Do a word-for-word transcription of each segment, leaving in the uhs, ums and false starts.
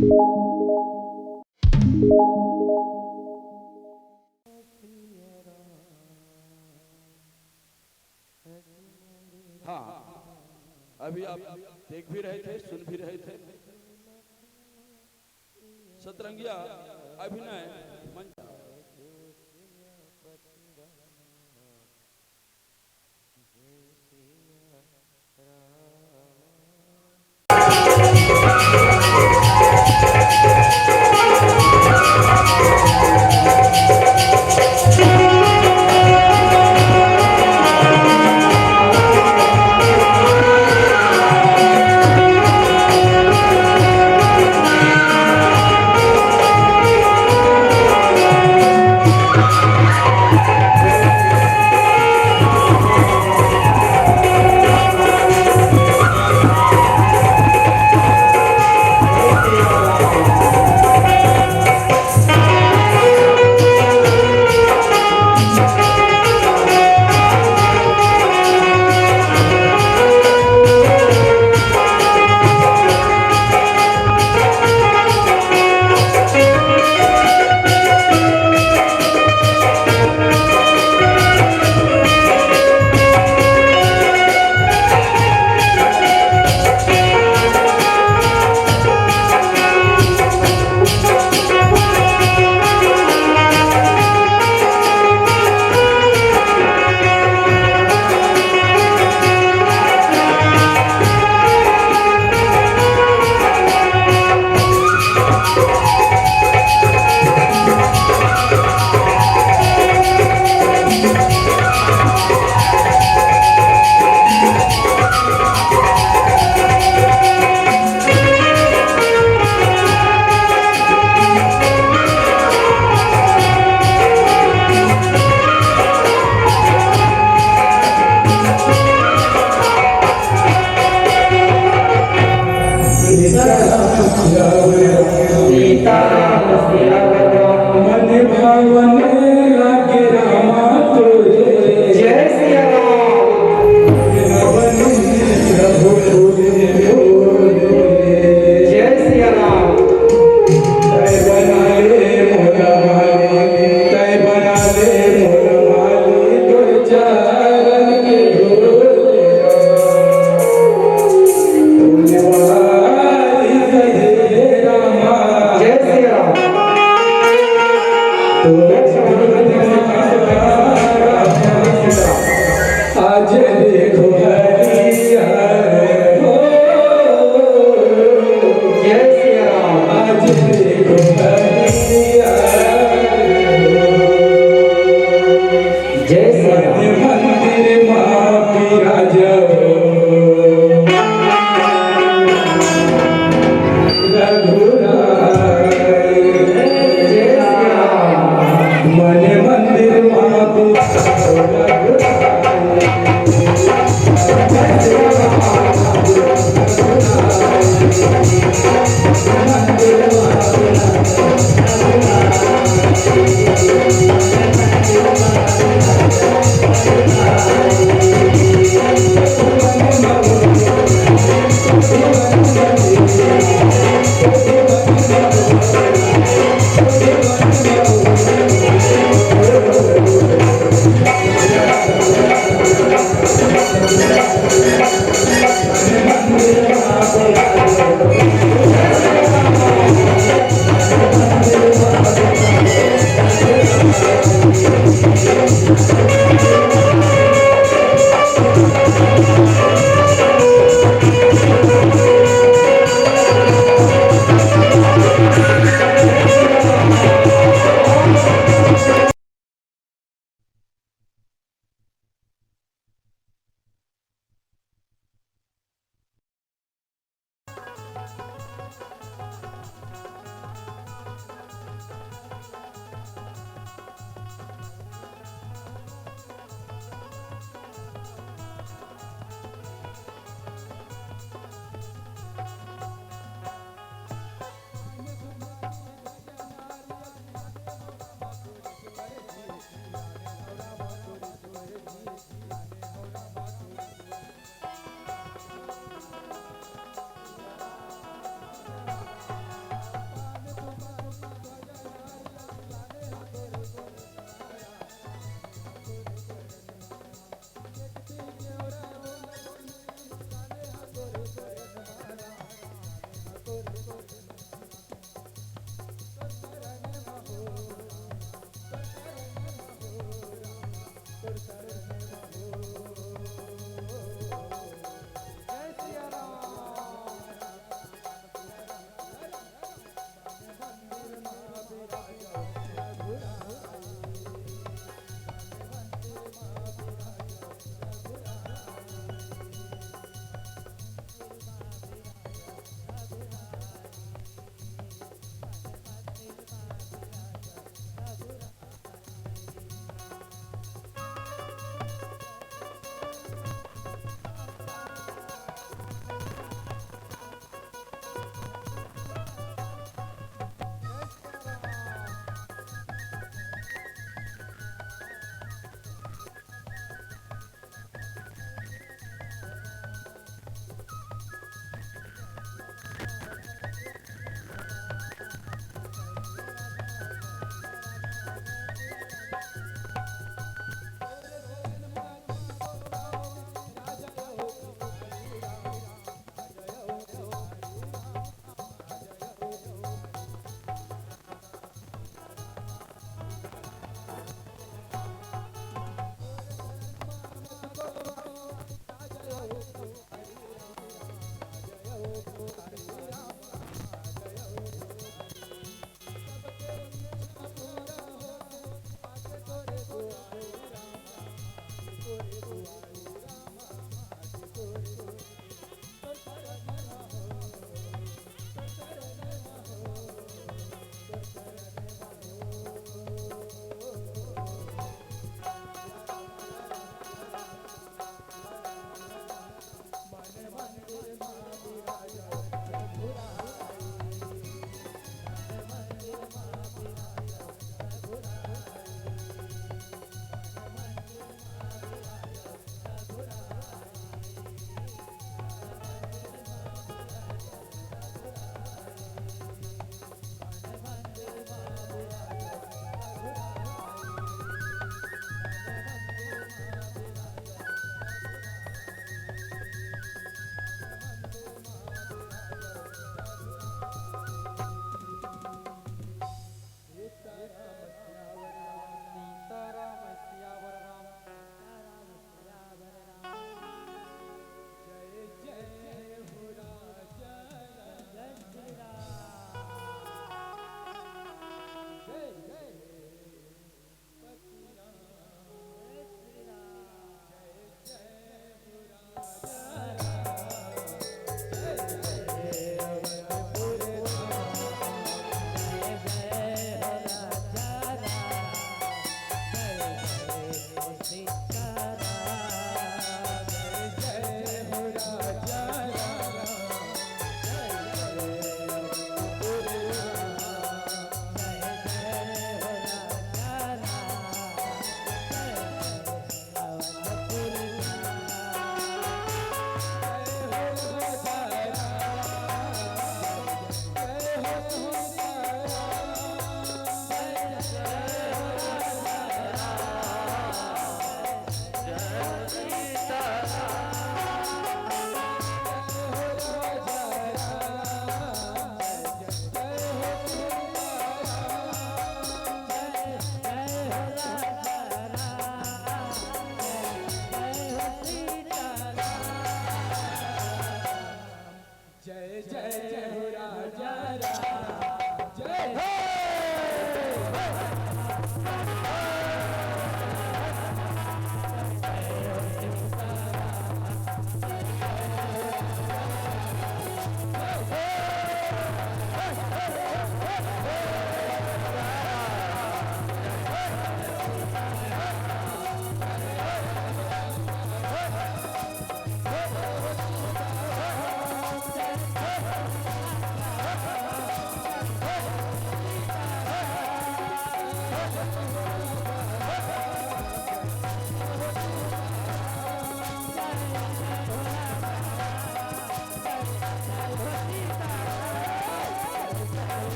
हाँ, अभी आप देख भी रहे थे, सुन भी रहे थे। सतरंगिया अभिनय मंच।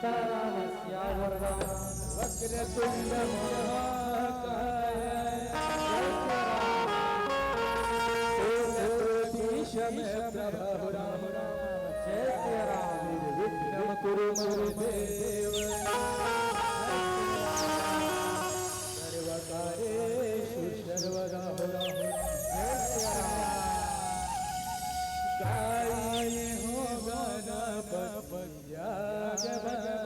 राम सियावर राम। वक्रतुंड महाकाय, जय श्री राम। सूर्यकोटि समप्रभ राम, जय श्री राम। निर्विघ्नं कुरु मम देव, सर्वकार्येषु सर्वदा। जय श्री राम। गाई हो गणपति जगवंदन।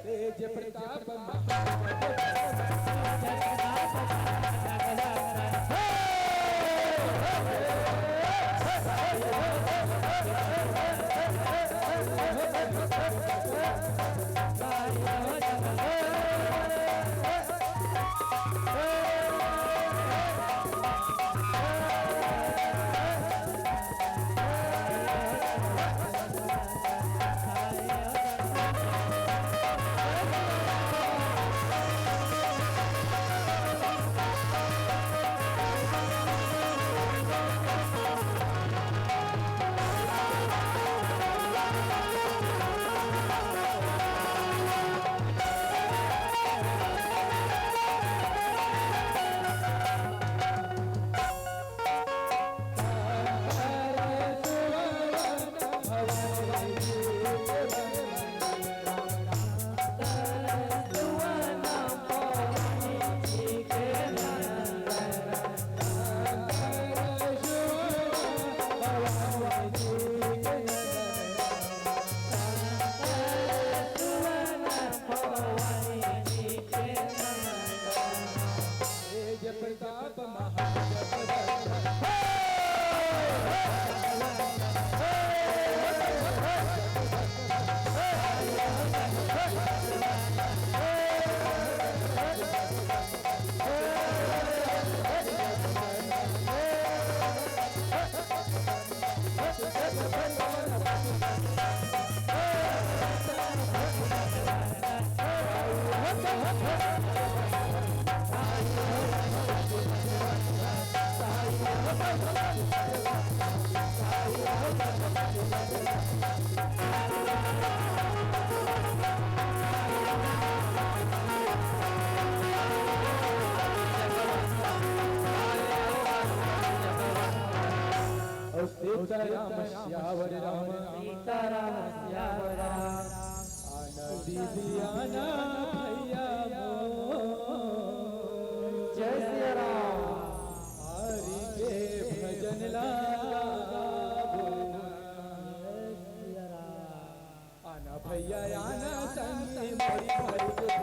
तेज प्रताप सीताराम सियावर राम। सीताराम सियावर राम। आना दीदी आना भैया मोर। जय सिया राम। हरि के भजन ला गाबो। जय सिया राम। आना भैया आना संगी मोरी भरी के।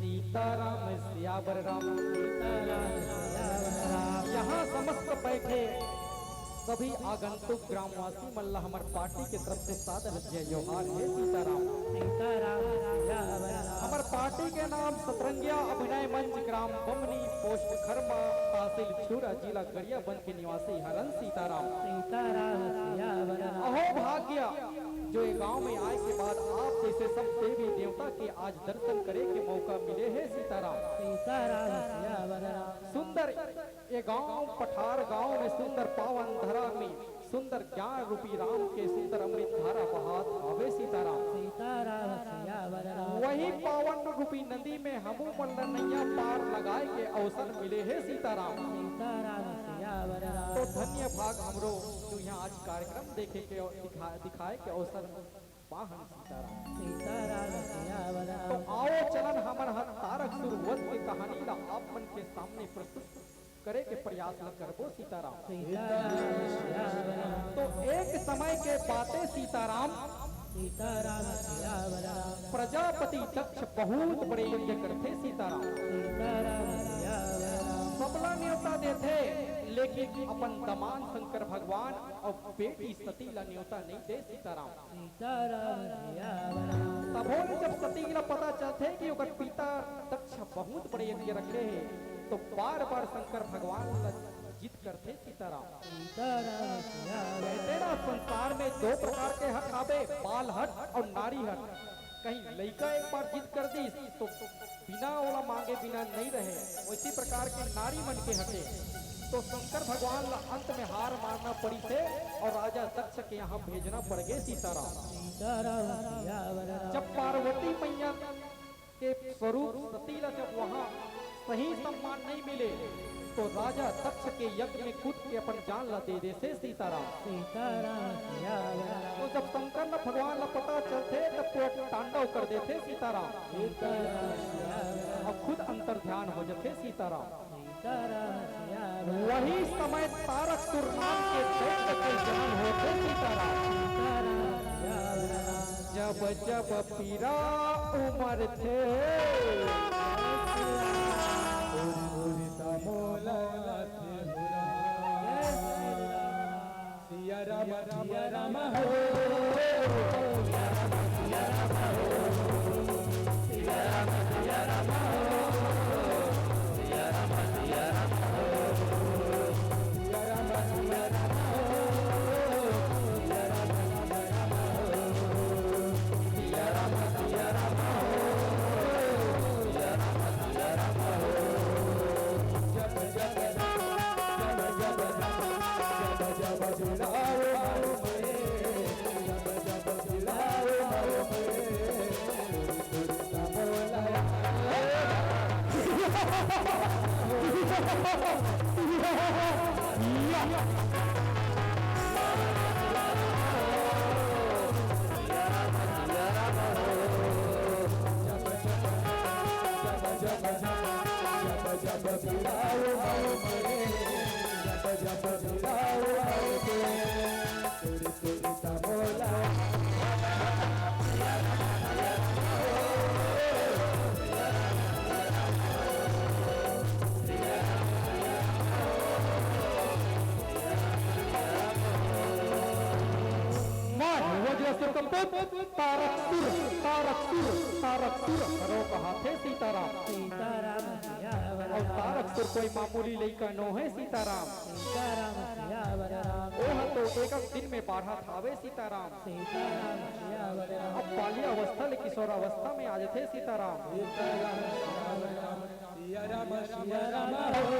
सीताराम सियावर राम। यहाँ समस्त बैठे सभी आगंतुक ग्रामवासी मन ला हमर पार्टी के तरफ से सादर जय जोहार हे सीताराम। सीताराम सियावर राम। हमर पार्टी के नाम सतरंगिया अभिनय मंच, ग्राम बमनी, पोस्ट खरमा, तहसील छुरा, जिला गरियाबंद के निवासी हरन सीताराम। सीताराम सियावर राम। अहो भाग्य, जो ये गांव में आए के बाद आप जैसे सब देवी देवता के आज दर्शन करे के मौका मिले हे सीताराम। सीताराम सियावर राम। सुंदर ये गांव पठार गांव में सुंदर पावन धरा में सुंदर ज्ञान रूपी राम के सुंदर अमृत धारा बहात हवे सीताराम। सीताराम सियावर राम। वही पावन रूपी नदी में हमू मन ल नैया पार लगाए के अवसर मिले हे सीताराम। सीताराम सियावर राम। तो धन्य भाग हमरो जो यहाँ आज कार्यक्रम देखे के और दिखा-, दिखाए के अवसर पाहन सीताराम। सीताराम सियावर राम। तो आओ चलन हमन ह तारक सुर वध के कहानी ला आप मन के सामने प्रस्तुत करे के प्रयास ल करबो सीताराम। सीताराम सियावर राम। तो एक समय के बाते सीताराम। सीताराम सियावर राम। प्रजापति दक्ष बहुत बड़े यज्ञ करथे सीताराम। सीताराम सियावर राम। सबला नेवता देथे, लेकिन अपन दमान शंकर भगवान अउ बेटी सती ला नेवता नहीं दे सीताराम। सीताराम सियावर राम। तभो ले जब सती ला पता चलथे कि ओकर पिता दक्ष बहुत बड़े यज्ञ रखे हे, तो बार-बार शंकर भगवान ला जिद करथे सीताराम। सीताराम सियावर राम। कहथे ना, संसार में दो प्रकार के हक आवे, बाल हक अउ नारी हक। कहीं लइका एक बार जिद कर दिस, तो बिना ओला मांगे बिना नहीं रहे, वैसी प्रकार के नारी मन के हटे। तो शंकर भगवान ला अंत में हार मानना पड़ी थे और राजा दक्ष के यहाँ भेजना पड़ गए सीताराम। सीताराम सियावर राम। जब पार्वती मैया के स्वरूप सती ला जब वहाँ सही सम्मान नहीं मिले, तो राजा दक्ष के यज्ञ में कूद के अपन जान ला दे देथे सीताराम। सीताराम सियावर राम। तो जब शंकर ला भगवान ला पता चलथे, तब पूरा तांडव कर देथे सीताराम। सीताराम सियावर राम। अउ खुद अंतर ध्यान हो जथे सीताराम। सीताराम सियावर राम। वही समय तारक सुर नाम के दैत्य के जन्म होथे सीताराम। सीताराम सियावर राम। जब जब पीरा उमरथे, उरी उरी तमोला थे हुरा। सिया राम, सिया राम हो। मार वज्र से कंपित तारक सुर, तारक सुर, तारक सुर करो कहाथे सीताराम। सीताराम सियावर अउ राम। तारक सुर कोई मामूली लइका नो हे सीताराम। सीताराम सियावर राम। ओह तो एक एक दिन में बाढ़त हावे सीताराम। सीताराम सियावर राम। अब बाल्यावस्था ले किशोरावस्था में आ जथे सीताराम। सीताराम सियावर राम। सिया राम, सिया राम हो।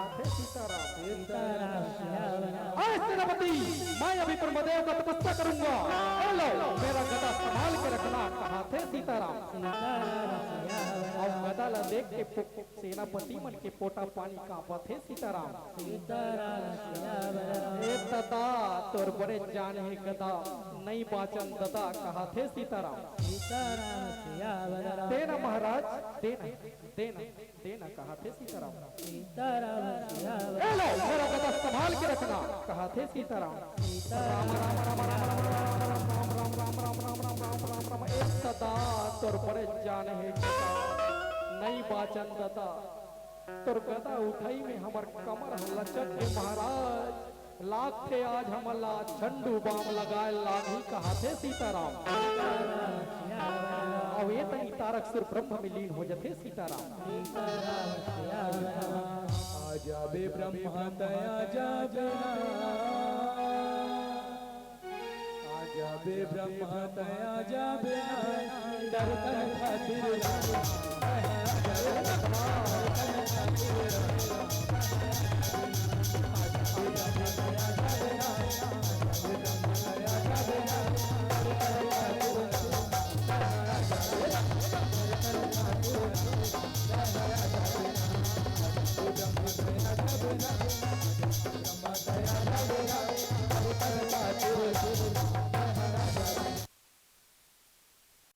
कहाथे सीताराम। सीताराम सियावर राम। अरे सेनापति, मैं अभी ब्रह्मदेव का तपस्या करूंगा। ए लो, मेरा गदा संभाल के रखना, कहाथे सीताराम। सीताराम सियावर राम। अउ गदा ला देख के पु-, सेनापति मन के पोटा पानी कांपत हे सीताराम। सीताराम सियावर राम। ए ददा, तोर बड़े जान हे गदा, नइ बाचन ददा, कहाथे सीताराम। सीताराम सियावर राम। देना महाराज, देना, देना, देना, कहाथे सीताराम। सीताराम सियावर। ए लो, मेरा गदा संभाल के रखना, कहाथे सीताराम। सीताराम। राम, राम, राम, राम, राम, राम, राम, राम, राम, राम, राम, राम, राम, राम, राम, राम, ए ददा, तोर बड़े जान हे गदा, नइ बाचन ददा। तोर गदा उठई में हमर कमर ह लचक के महाराज, लागथे आज हमन ला झंडू बाम लगाए लागही, कहाथे सीताराम। अउ ए तनी तारक सुर ब्रह्म में लीन हो जथे सीताराम। आजा बे ब्रह्मा तया जा बे ना। आजा बे ब्रह्मा तया जा बे ना, दर्शन खातिर।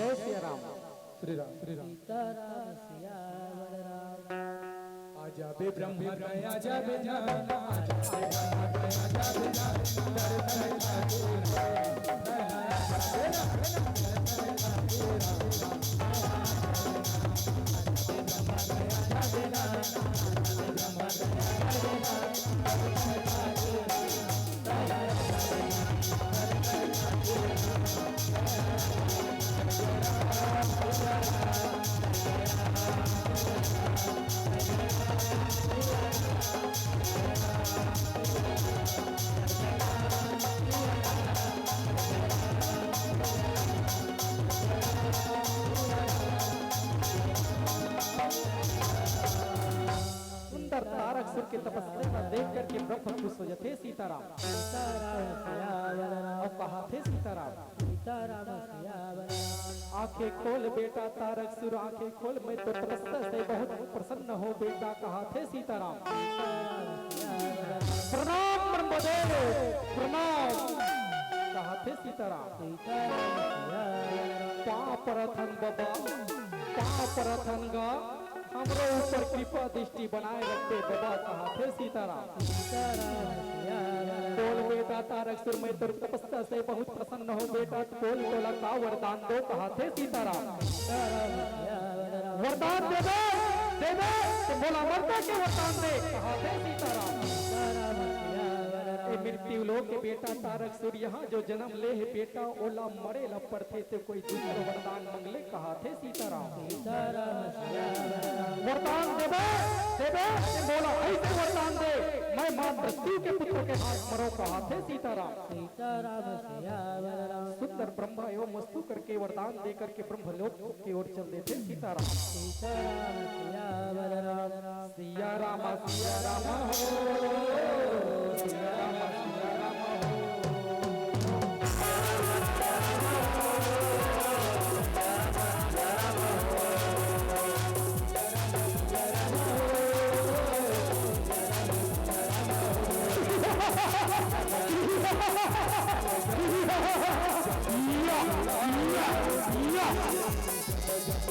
जय सिया राम। श्री राम, श्री राम। सीताराम सियावर राम। आजा बे ब्रह्मा तया जा बे ना, आजा बे ब्रह्मा तया जा बे ना, दर्शन खातिर। सुंदर तारक सुर के तपस्या ला देख करके ब्रह्म खुश हो जाथे सीताराम। सीताराम सियावर राम। अउ कहाथे सीताराम। सीताराम सियावर राम। आंखें खोल बेटा तारक सुर, आंखें खोल, मैं तो तपस्या से बहुत प्रसन्न हों बेटा, कहाथे सीताराम। सीताराम सियावर राम। प्रणाम ब्रह्मदेव, प्रणाम, कहाथे सीताराम। सीताराम सियावर राम। पाँव परथन बबा, पाँव परथन गा, हमरो ऊपर कृपा दृष्टि बनाए रखबे बबा, कहाथे सीताराम। सीताराम सियावर राम। बोल बेटा तारक सुर, मैं तोर तपस्या से बहुत प्रसन्न हों बेटा, बोल तोला का वरदान दों, कहाथे सीताराम। सीताराम सियावर राम। वरदान देबे, देबे, त मोला मरते के वरदान दे, कहाथे सीताराम। सीताराम सियावर राम। ए मृत्यु लोक के बेटा तारक सुर, यहाँ जो जन्म ले हे बेटा, ओला मरे ला पड़थे, त कोई दूसरा वरदान मंग ले, कहाथे सीताराम। सीताराम सियावर राम। वरदान देबे, देबे, त मोला अइसे वरदान दे, मैं माँ मृत्यु के पुत्र के हाथ मरों, कहाथे सीताराम। सीताराम सियावर राम। सुंदर ब्रह्मा एवं मस्तु करके वरदान दे करके ब्रह्मलोक के ओर चल देथे सीताराम। सीताराम सियावर राम। सिया राम, सिया राम हो, सिया राम, सिया राम हो।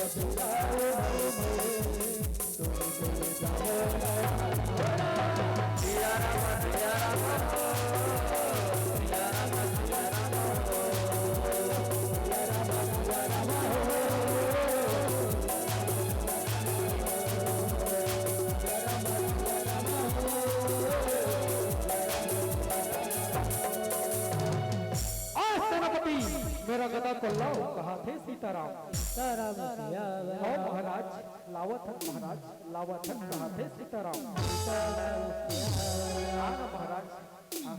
आ सेनापति, मेरा गदा को लाओ, कहाथे सीताराम। सीताराम सियावर। हव महाराज, लावत हन महाराज, लावत हन, कहाथे सीताराम। सीताराम सियावर। आ ना महाराज, आ,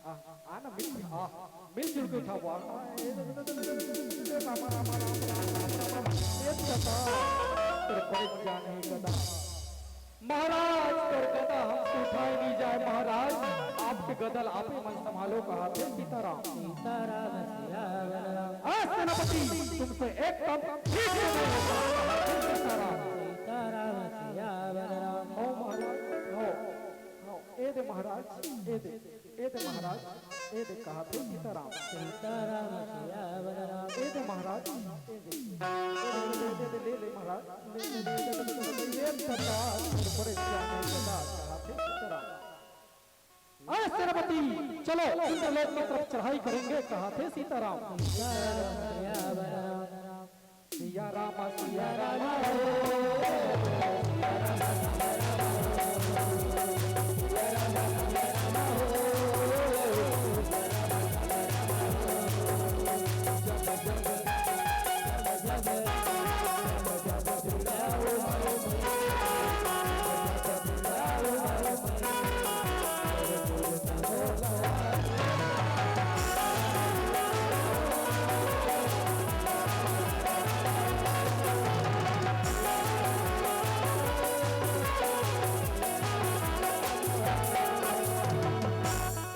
आ, आ ना मिल, आ, मिलजुल के उठावा। ए, ए, ए, ए, ए, रामा, रामा, राम, राम, राम, राम, राम। ए, गदा, तोर बड़े जान हे गदा। महाराज, तोर गदा हमसे उठाए नहीं जाए महाराज, आपके गदा ल आपे मन संभालो, कहाथे सीताराम। सीताराम सियावर राम। आ सेनापति, तुमसे एक काम ठीक से नहीं होता, कहाथे सीताराम। सीताराम सियावर राम। हव महाराज, हव, हव, ए दे महाराज, ए दे। ए दे महाराज, ए दे कहाथे सीताराम। सीताराम सियावर राम। ए दे महाराज, ए दे। ए दे, ए दे, ए दे, ले, ले महाराज। ले, ले, ले, ले, ले, ले, ले, ले, सरदार, बड़े सियाने सरदार, कहाथे सीताराम। अरे सेनापति, चलो इंद्रलोक की तरफ चढ़ाई करेंगे, कहाथे सीताराम। सीताराम सियावर राम। सिया राम, सिया राम।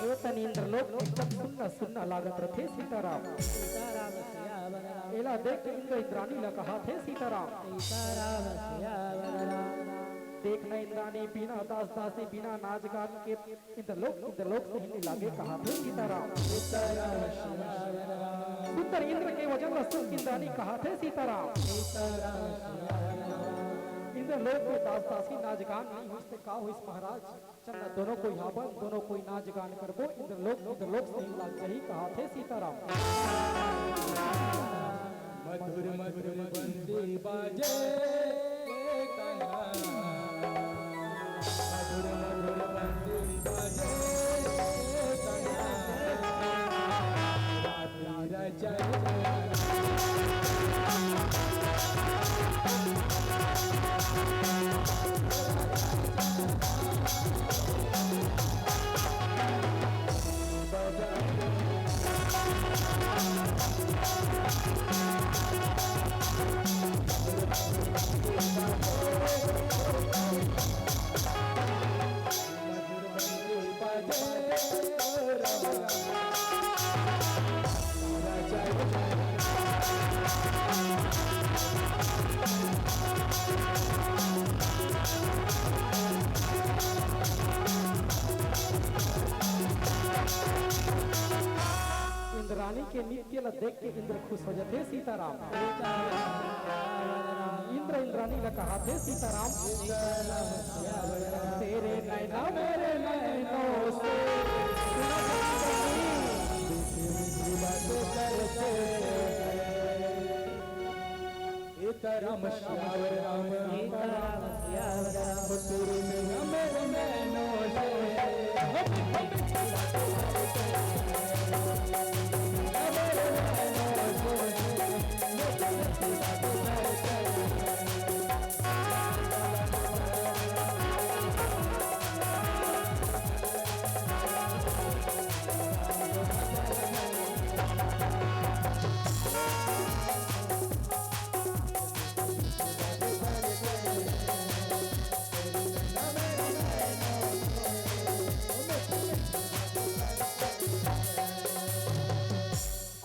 ए तनी इंद्रलोक एकदम सुन्ना सुन्ना लागत रथे सीताराम। सीताराम सियावर राम। एला देख के इंद्र इंद्रानी ला कहाथे सीताराम। सीताराम सियावर राम। देख न इंद्रानी, बिना दास दासी, बिना नाच गान के इंद्रलोक, इंद्रलोक से ही नी लागे, कहाथे सीताराम। सीताराम सियावर राम। पुत्र इंद्र के वजन ला सुन इंद्रानी कहाथे सीताराम। सीताराम सियावर राम। इंद्रलोक में दास दासी नाच गान नहीं होइस ते का होइस महाराज? चल ना दोनों कोई हावन, दोनों कोई नाच गान करबो, इंद्रलोक, इंद्रलोक से ही लाग जाही, कहाथे सीताराम। मधुर मधुर बंसी बाजे कान्हा, मधुर मधुर बंसी बाजे कान्हा। इंद्रानी के नृत्य ल देख के इंद्र खुश हो जाथे। सीताराम। इंद्र इंद्रानी ल कहाथे सीताराम। तेरे नैना मेरे नैनों से। सीताराम सियावर राम। सीताराम सियावर राम। तेरे नैना मेरे नैनों से।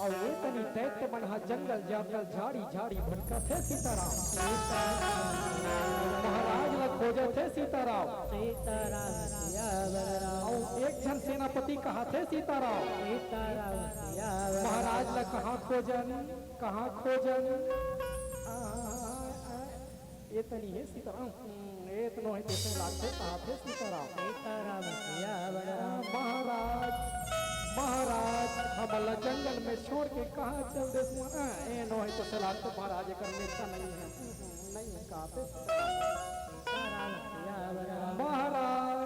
अउ ए तनी दैत्य मन ह जंगल जंगल झाड़ी झाड़ी भटकथे सीताराम। महाराज ल खोजथे सीताराम। सीताराम सियावर राम। अउ एक झन सेनापति कहाथे सीताराम। सीताराम सियावर राम। महाराज ल कहाँ खोजन, कहाँ खोजन? आ, ए तनी हे सीताराम, हम्म, ए तनो हे तइसे लागथे, कहाथे सीताराम। सीताराम सियावर राम। महाराज, महाराज, हमन ला जंगल में छोड़ के कहाँ चल देस म-, ए नो हे तइसे लागथे महाराज, एकर नेता नहीं है, हम्म, नहीं है, कहाथे सीताराम। सीताराम सियावर राम। महाराज,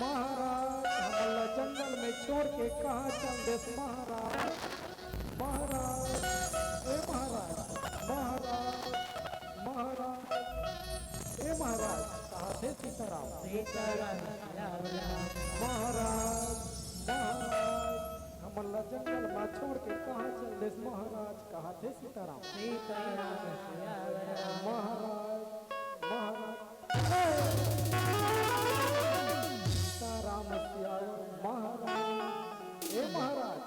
महाराज, हमन ला जंगल में छोड़ के कहाँ चल देस महाराज। महाराज, ए महाराज, महाराज, महाराज, ए महाराज, कहाथे सीताराम। सीताराम सियावर राम। महाराज, महाराज, हमन ला जंगल मा छोड़ के कहाँ चल देस महाराज, कहाथे सीताराम। सीताराम सियावर राम। महाराज, महाराज, सीताराम सियावर महाराज। ए महाराज,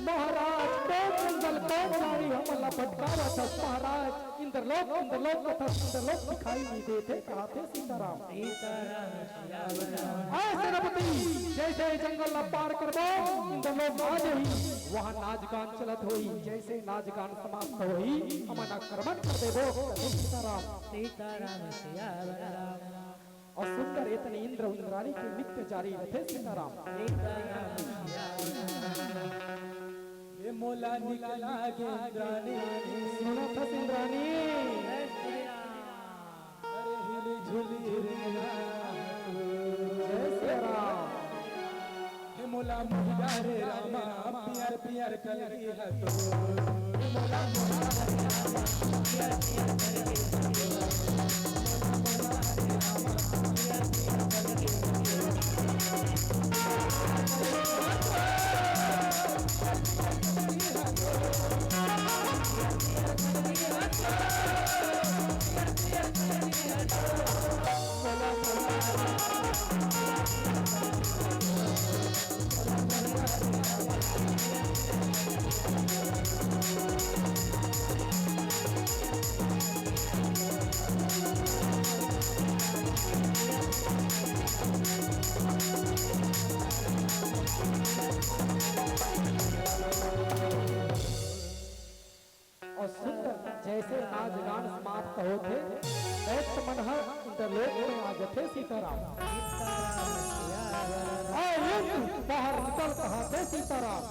महाराज, कोन जंगल, कोन झाड़ी हमन ला भटकावत हस महाराज? इंद्रलोक, इंद्रलोक कथस, इंद्रलोक दिखाई नहीं देत हे, कहाथे सीताराम। सीताराम सियावर राम। आय सेनापति, जैसे जंगल ला पार करबो, इंद्रलोक आ जाही, वहाँ नाच गान चलत होही, जैसे नाच गान समाप्त होही, हमन आक्रमण कर देबो, कहाथे सीताराम। सीताराम सियावर राम। अउ सुंदर ए तनी इंद्र इंद्राणी के नृत्य जारी रथे सीताराम। सीताराम सियावर राम। ए मोला निकला गे इंद्राणी। सुनत हस इंद्राणी। जय श्री राम। अरे हिली झुली रे राम। जय श्री राम। हे मोला मुहिया रे रामा, पियर पियर कलगी हतो। हे मोला मुहिया रे रामा, पियर पियर कलगी हतो। अउ सुंदर जैसे नाच गान समाप्त होथे, दैत्य मन ह इंद्रलोक में आ जथे सीताराम। अउ इंद्र बाहर निकल कहाथे सीताराम।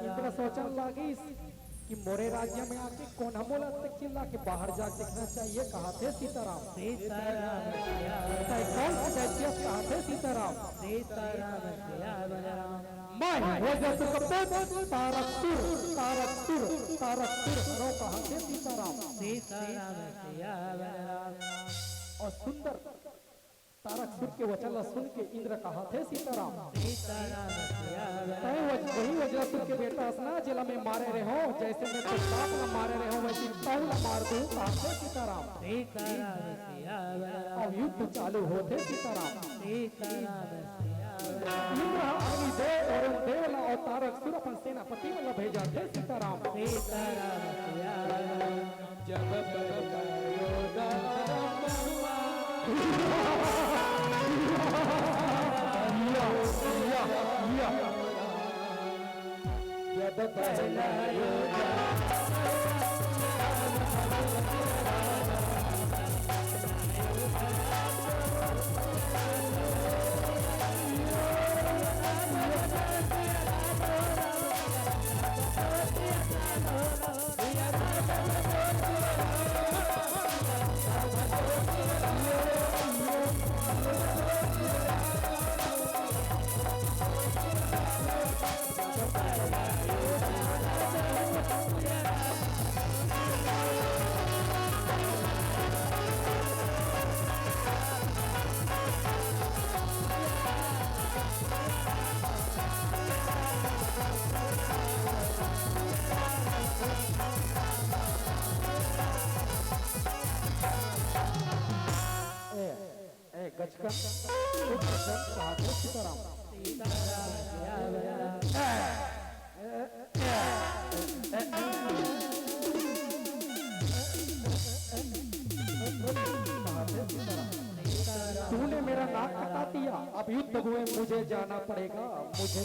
इंद्र सोचन लागिस कि मोरे राज्य में आके कोन ह मोला तक चिल्ला के बाहर जा देखना चाहिए, कहाथे सीताराम। सीताराम सियावर। तैं कोन से दैत्य कहाथे सीताराम। सीताराम सियावर राम। मैं वज्रसुर का पुत्र तारकसुर, तारकसुर, तारकसुर हरव कहाथे सीताराम। सीताराम सियावर राम। अउ सुंदर तारकसुर के वचन ला सुन के इंद्र कहाथे सीताराम। सीताराम सियावर। तैं वज-, वही वज्रसुर के बेटा अस ना, जेला मैं मारे रहेंव, जैसे मैं तोर बाप ला मारे रहेंव, वैसे तहूं ला मार दूं, कहाथे सीताराम। सीताराम सियावर। अउ युद्ध चालू होथे सीताराम। सीताराम सियावर। इंद्र ह अग्निदेव, वरुण देव ला अउ तारकसुर अपन सेनापति मन ला भेजाथे सीताराम। सीताराम सियावर। जब पहला योद्धा हुआ। या, या, या। जब पहला योद्धा ए, ए, गचकन, चुप कर, कहाथे सीताराम। सीताराम सियावर। ए, ए, ए, ए, ए, कहाथे सीताराम। तूने मेरा नाक कटा दिया, अब युद्ध हुए मुझे जाना पड़ेगा, मुझे।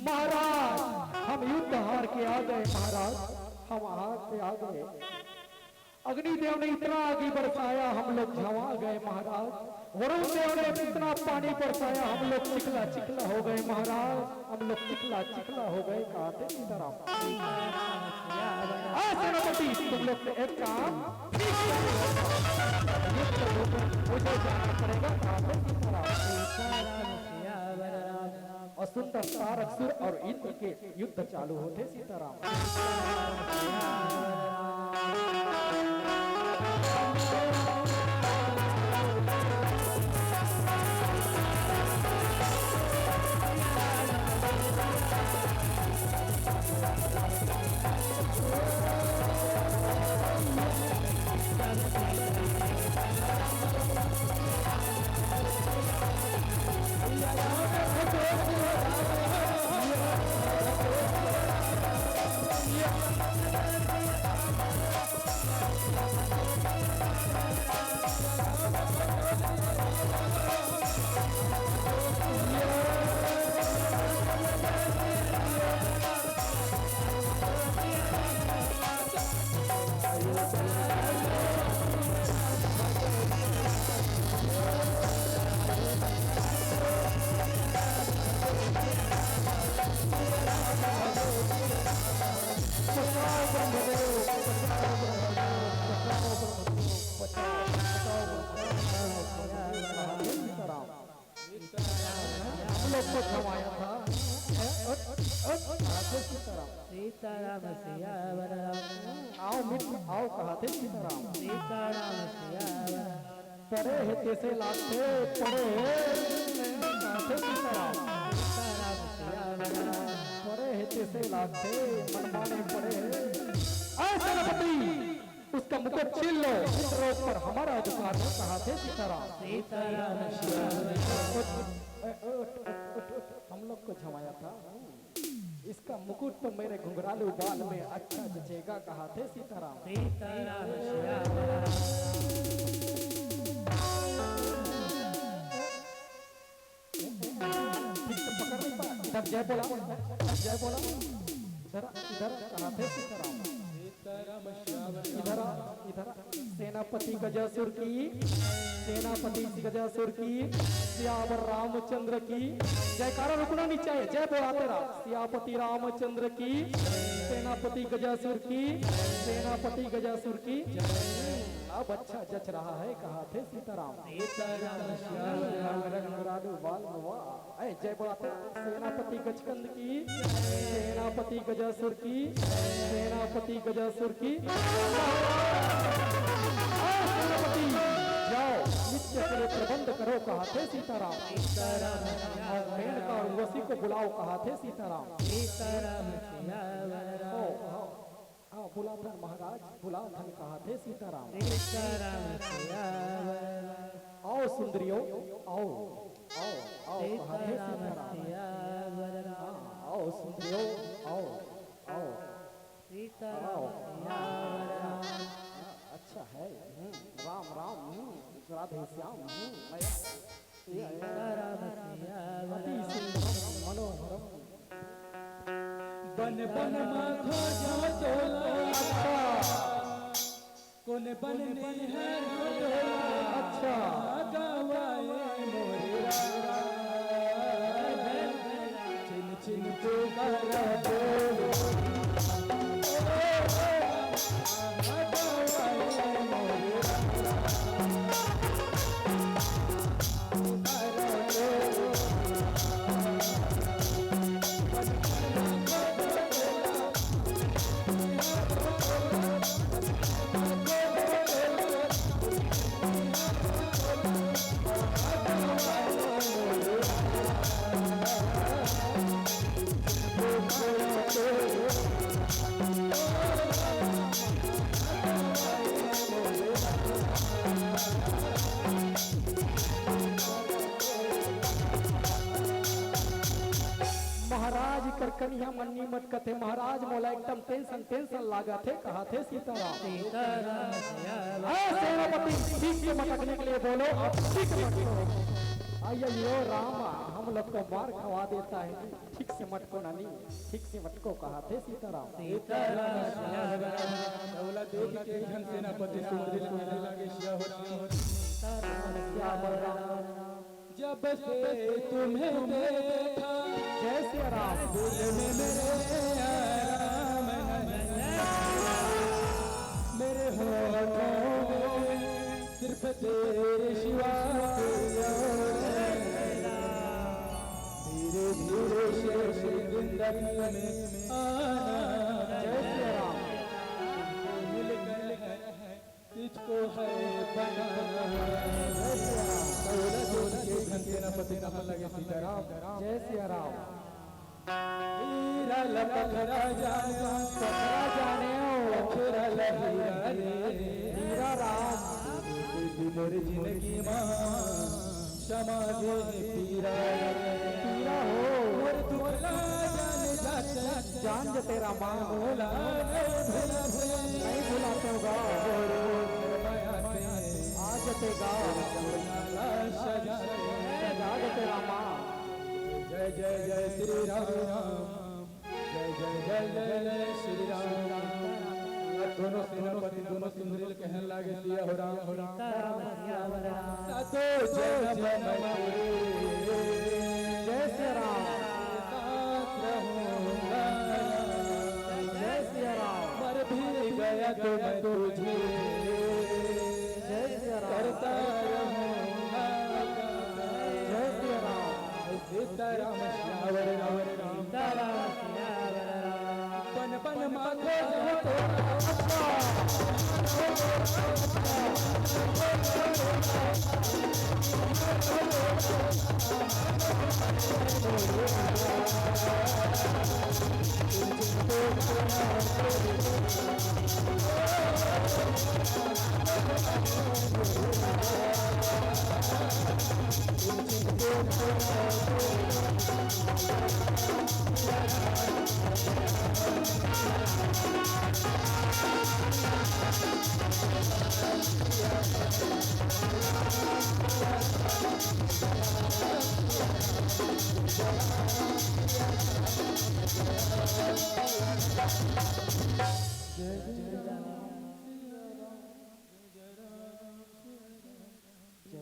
महाराज, हम युद्ध हार के आ गए महाराज, हम हार के आ गए। अग्निदेव ने इतना आगी बरसाया, हम लोग झवा गए महाराज। वरुण देव ने इतना पानी बरसाया, हम लोग चिखला चिखला हो गए महाराज, हम लोग चिखला चिखला हो गए। कहा थे सीताराम। हाँ सेनापति, तुम लोग से एक काम मुझे जाना पड़ेगा। कहा थे सीताराम। और सुंदर तारक सुर और इंद्र के युद्ध चालू होथे। सीताराम। लोग को थमाया था। ए, उठ, उठ, उठ, कहाथे सीताराम। सीताराम सियावर राम। आओ मित्र, आओ, कहाथे सीताराम। सीताराम सियावर। परे हे तइसे लागथे, परे हे, कहाथे सीताराम। सीताराम सियावर राम। परे हे तइसे लागथे, मनमाने परे हे। ऐ सेनापति, उसका मुकुट छीन लो, इस रोग पर हमारा अधिकार है, कहाथे सीताराम। सीताराम सियावर। उठ, उठ, उठ, उठ, उठ, हम लोग को झमाया था। इसका मुकुट तो मेरे घुंघरालू बाल में अच्छा जचेगा, कहाथे सीताराम। सीताराम सियावर। ठीक से पकड़ नहीं पा। इधर जय बोला, जय बोला। इधर, इधर कहाथे सीताराम। इधर आ, इधर आ। सेनापति गजासुर की, सेनापति गजासुर की, सियावर रामचंद्र की। जयकारा रुकना नहीं चाहिए, जय बोलाते रहा। सियापति रामचंद्र की, सेनापति गजासुर की, सेनापति गजासुर की। अब अच्छा जच रहा है, कहाथे सीताराम। सीताराम श्याम राम। रंग राजू बाल मुआ। ऐ जय बोलाते, सेनापति गजकंद की, सेनापति गजासुर की, सेनापति गजासुर की। ऐ सेनापति, जाओ, नृत्य के लिए प्रबंध करो, कहाथे सीताराम। और मेनका और उर्वशी को बुलाओ, कहाथे सीताराम। सीताराम सियावर राम। ओ, ओ। हाँ, बुलाथन महाराज, बुलाथन, कहाथे सीताराम। सीताराम सियावर। आओ सुंदरियो, आओ, आओ, आओ, कहाथे सीताराम सीताराम। सियावर। हाँ, आओ सुंदरियो, आओ, आओ। सीताराम आओ। सियावर। हाँ, अच्छा है। हम्म, राम, राम, हम्म, राधे श्याम, हम्म, मैं सीताराम सियावर। अति सुंदरम मनोहरम। बन बन मा खोजों तोला। अच्छा। कोन बन में हर तोला। अच्छा। गावा ए मोरे राम। छिन छिन पुकारा बोल। महाराज कर कनिहा मन्नी मटकथे, महाराज मोला एकदम tension, tension लागत हे, कहाथे सीताराम। सीताराम सियावर। हाँ, सेनापति, ठीक से मटकने के लिए बोलो, अब ठीक से मटको। अय्यो राम, हम लोग को मार खवा देता है, ठीक से मटको नानी, ठीक से मटको, कहाथे सीताराम। सीताराम सियावर। तौला देख के घन सेनापति सुंदरी लागे सियावर राम। सीताराम सियावर राम। जब से तुम्हें देखा, जय सिया राम। दिल में मेरे आराम नहीं। मेरे होठों में सिर्फ तेरे सिवा कोई और नहीं। धीरे धीरे से जिंदगी में आना। जय सिया राम। मिलकर तुझको है बनाना। जय सिया राम। तौला देख के घन सेनापति नमन लगे सीताराम। जय सिया राम। हीरा ला पखरा जाने, पखरा जाने हो। पखरा ला हीरा रे। हीरा राम। तेरे मोर जिंदगी मा समा गे पीरा। पीरा हो। मोर दुख ला जान जाते। जान जते रामा। मोला नहीं भुलाते। नहीं भुलाते होगा। मोर मोर माया से। आ जतेगा। सजा। सजा जते रामा। जय जय जय श्री राम। जय जय जय जय जय श्री राम। अब दोनों सेनापति, दोनों सुंदरी कहन लागे, सिया हो राम, हो राम। सीताराम सियावर राम। सातों जन्म में जय सिया राम। साथ रहूंगा। जय सिया राम। मर भी गया तो मैं तुझे जय सिया राम। करता रहूंगा। जय सिया राम। सीताराम। जय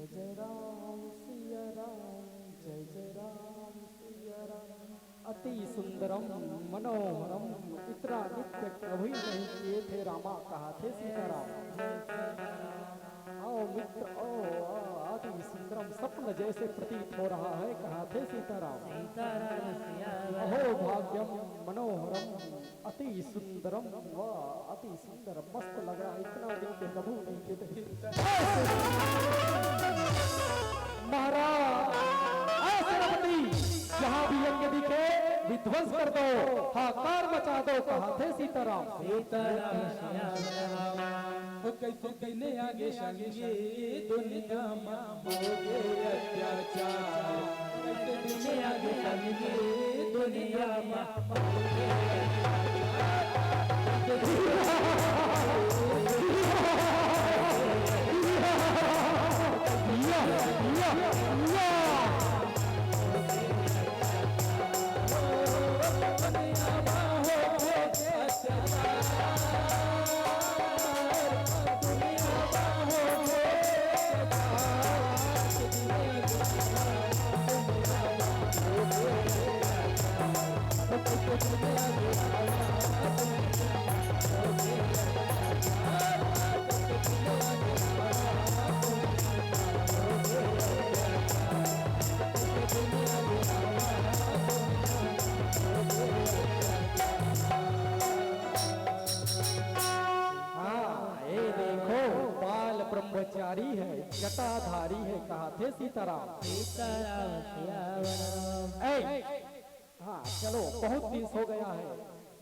जय राम सिया राम, जय जय राम सिया राम। अति सुंदरम मनोहरम, इतना नृत्य कभी नहीं किए थे रामा, कहा थे सीताराम। आओ मित्र, आओ, आ, अति सुंदरम, स्वप्न जैसे प्रतीत हो रहा है, कहा थे सीताराम। सीताराम सिया राम। अहो भाग्यम मनोहरम, अति सुंदरम, वाह, अति सुंदर, मस्त लग रहा है, इतना दिन के कभू नहीं के देखे। महाराज, ऐ सेनापति, जहाँ भी यज्ञ दिखे, विध्वंस कर दो, हाहाकार मचा दो, कहा थे सीताराम। सीताराम, सिया राम। ओ कैसे कैले आगे संगे दुनिया मा होगे अत्याचार। कैसे कैले आगे संगे दुनिया मा होगे अत्याचार। हाँ, ये देखो, बाल ब्रह्मचारी है, जटाधारी है, कहा थे सीताराम। सीताराम, सियावर राम। ऐ, हाँ, चलो, बहुत दिन हो गया है,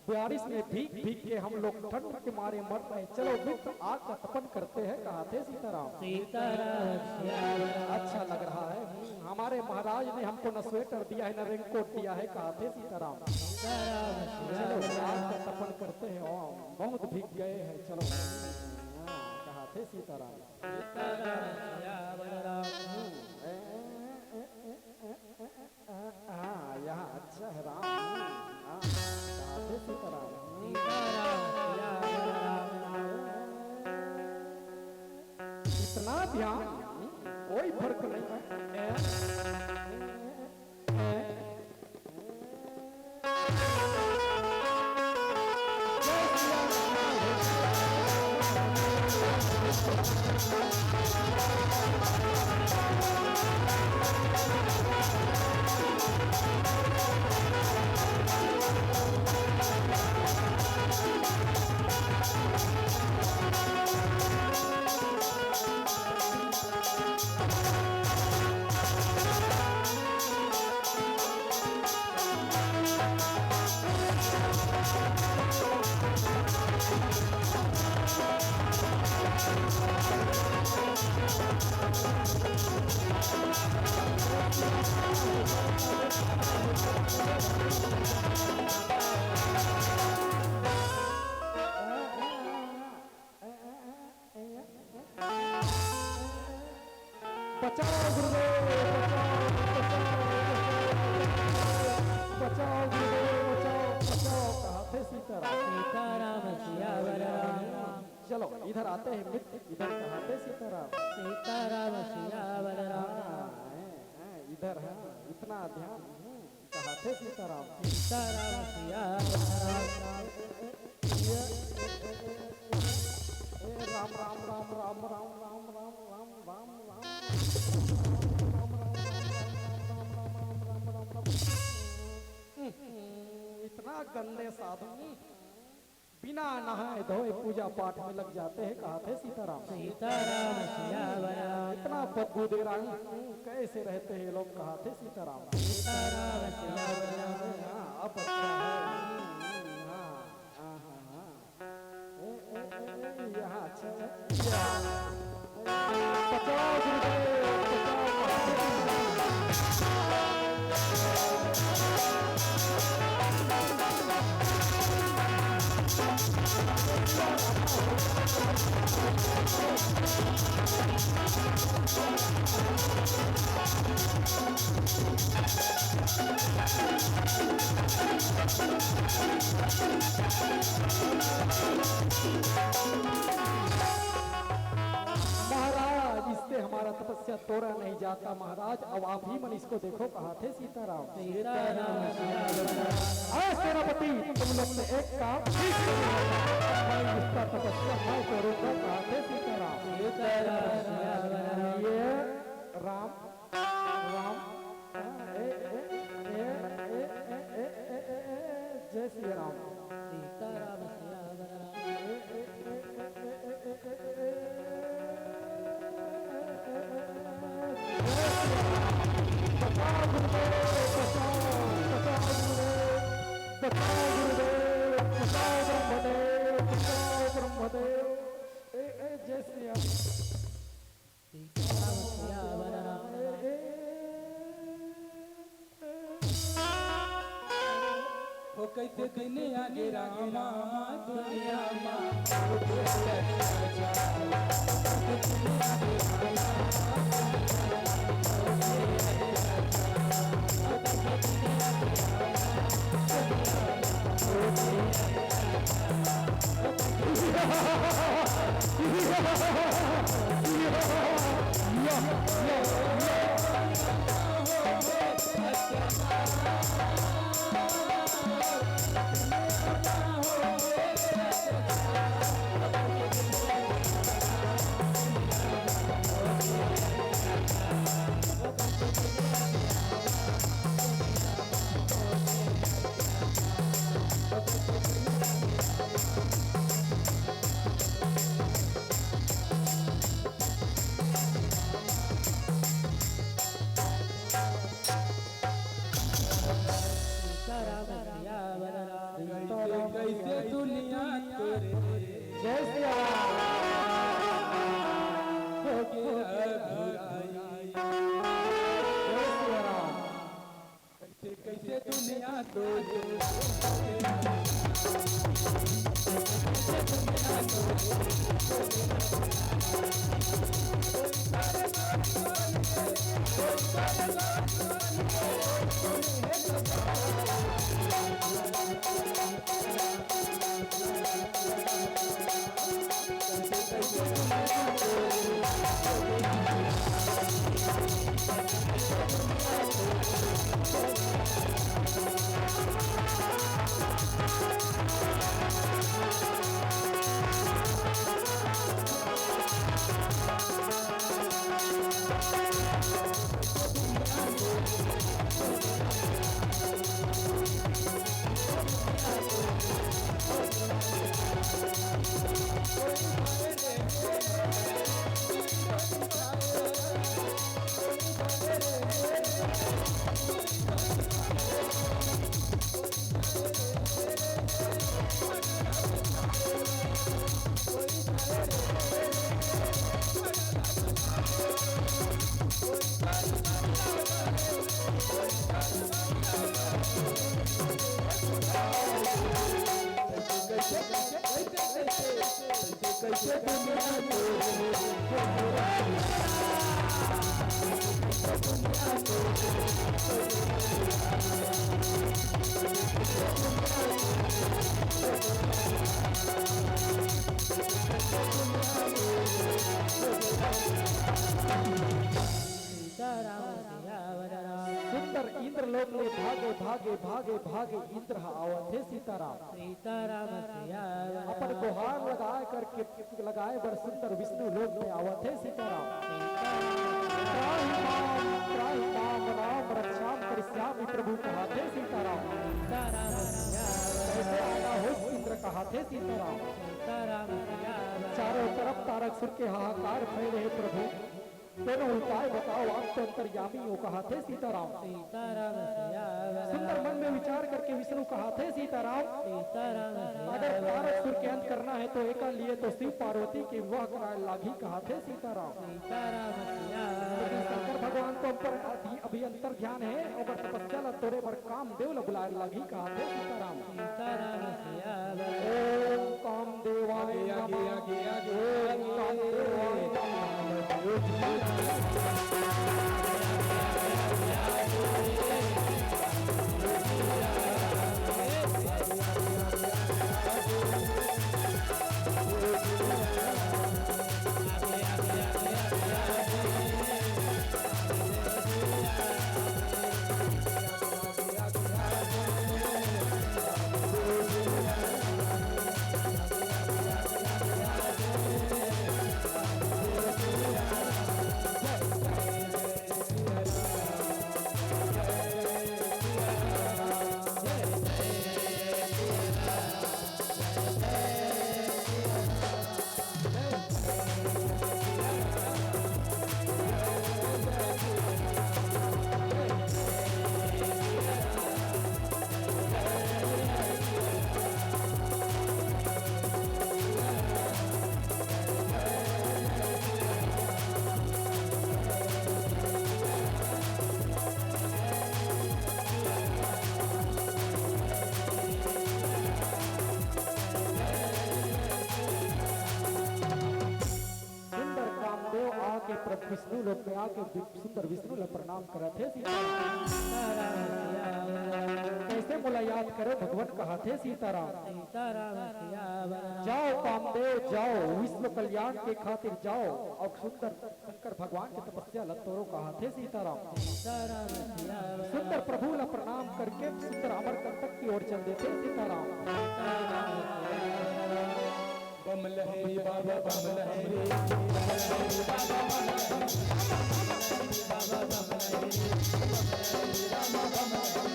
बारिश में भीग भीग के हम लोग ठंड के मारे मर रहे। चलो मित्र, आग का तपन करते हैं, कहा थे सीताराम। सीताराम, सियावर राम। अच्छा लग रहा है। हम्म, हमारे महाराज ने हमको न स्वेटर दिया है, न रेनकोट दिया है, कहा थे सीताराम। सीताराम, सियावर राम। चलो, आग का तपन करते हैं, ओ, बहुत भीग गए हैं, चलो। हाँ, कहा थे सीताराम। सीताराम, सियावर राम। हम्म, ए, ए, ए, ए, ए, ए, ए, ए, ए, हाँ, यहाँ अच्छा है राम। हाँ, कहा थे सीताराम। सीताराम, सियावर राम। इतना ध्यान, कोई फर्क नहीं है। बचाओ गुरुदेव, बचाओ, बचाओ, बचाओ गुरुदेव, बचाओ, बचाओ, कहा थे सीताराम। सीताराम, सियावर राम। चलो, इधर आते हैं मित्र, इधर कहा थे सीताराम। सीताराम, सियावर राम। हाँ, हैं, हैं, इधर है, इतना ध्यान, हम्म, कहा थे सीताराम। सीताराम, सियावर राम। ए, ए, ए, ए, ए, ए, ए, ए, ए, राम, राम, राम। हम्म, इतना गंदे साधु। बिना नहाए धोए पूजा पाठ में लग जाते हैं, कहाथे सीताराम। सीताराम सियावर राम। इतना बदबू दे रहा हूँ, कैसे रहते हैं लोग, कहाथे सीताराम। सीताराम सियावर राम। हाँ, अब अच्छा है। हाँ, हाँ, हाँ, हाँ। ए, ए, ए, ए, यहाँ अच्छा है। या। बचाओ गुरुदेव, बचाओ। महाराज, इससे हमारा तपस्या तोड़ा नहीं जाता महाराज, अब आप ही मन इसको देखो, कहाथे सीताराम। सीताराम, सीताराम। अरे सेनापति, तुम लोग से एक काम ठीक नहीं होता। मैं इसका तपस्या मैं करूंगा, कहाथे सीताराम। सीताराम, सीताराम। ये राम, राम, ए, ए, ए, जय श्री राम। सीताराम, सीताराम। बचाओ गुरुदेव, बचाओ, बचाओ गुरुदेव, बचाओ गुरुदेव, बचाओ ब्रह्मदेव, बचाओ ब्रह्मदेव। ए, ए, जय श्री राम। सीताराम सियावर राम। हो कइसे दिन आगे रामा दुनिया मा। सीताराम सियावर राम। कइसे, कइसे दुनिया तोरे जय सिया राम। हो गे अधुराई। जय सिया राम। कइसे, कइसे दुनिया तोरे सीताराम सियावर राम। सुंदर इंद्रलोक ले भागे, भागे, भागे, भागे इंद्र ह आवत हे सीताराम। सीताराम सियावर अपन राम। गोहार लगाए करके, लगाए बर सुंदर विष्णु लोक में आवत हे सीताराम। सीताराम। त्राहि माम, त्राहि माम राम रक्षाम करिष्यामि प्रभु कहाथे सीताराम। सीताराम सियावर कैसे राम। आना हो इंद्र कहाथे सीताराम। सीताराम सियावर। चारों तरफ तारक सुर के हाहाकार फैले हे प्रभु, कोनो उपाय बताओ, आप तो अंतर्यामी हो, कहाथे सीताराम। सीताराम सियावर। सुंदर मन में विचार करके विष्णु कहाथे सीताराम। सीताराम सियावर। अगर तारक सुर के अंत करना है तो एकर लिए तो शिव पार्वती के विवाह कराए लागही, कहाथे सीताराम। सीताराम सियावर। लेकिन शंकर भगवान तो अंतर, अभी अंतर ध्यान है, ओकर तपस्या ला तोड़े बर कामदेव ला बुलाए लागही, कहाथे सीताराम। सीताराम सियावर। ओम कामदेवाय नमः। ओम कामदेवाय नमः। सुंदर कामदेव आके प्रभु विष्णु लोक में आके वि-, सुंदर विष्णु ला प्रणाम करत हे सीताराम। कैसे मोला याद करे भगवान, कहाथे सीताराम। जाओ कामदेव जाओ, विश्व कल्याण के खातिर जाओ, अउ सुंदर शंकर भगवान के तपस्या ला तोड़ो, कहाथे सीताराम। सुंदर प्रभु ला प्रणाम करके सुंदर अमरकंटक की ओर चल देथे सीताराम। बम लहरी बाबा बम लहरी, बम लहरी बाबा बम लहरी, बम लहरी बाबा बम लहरी, बम लहरी रामा बम लहरी,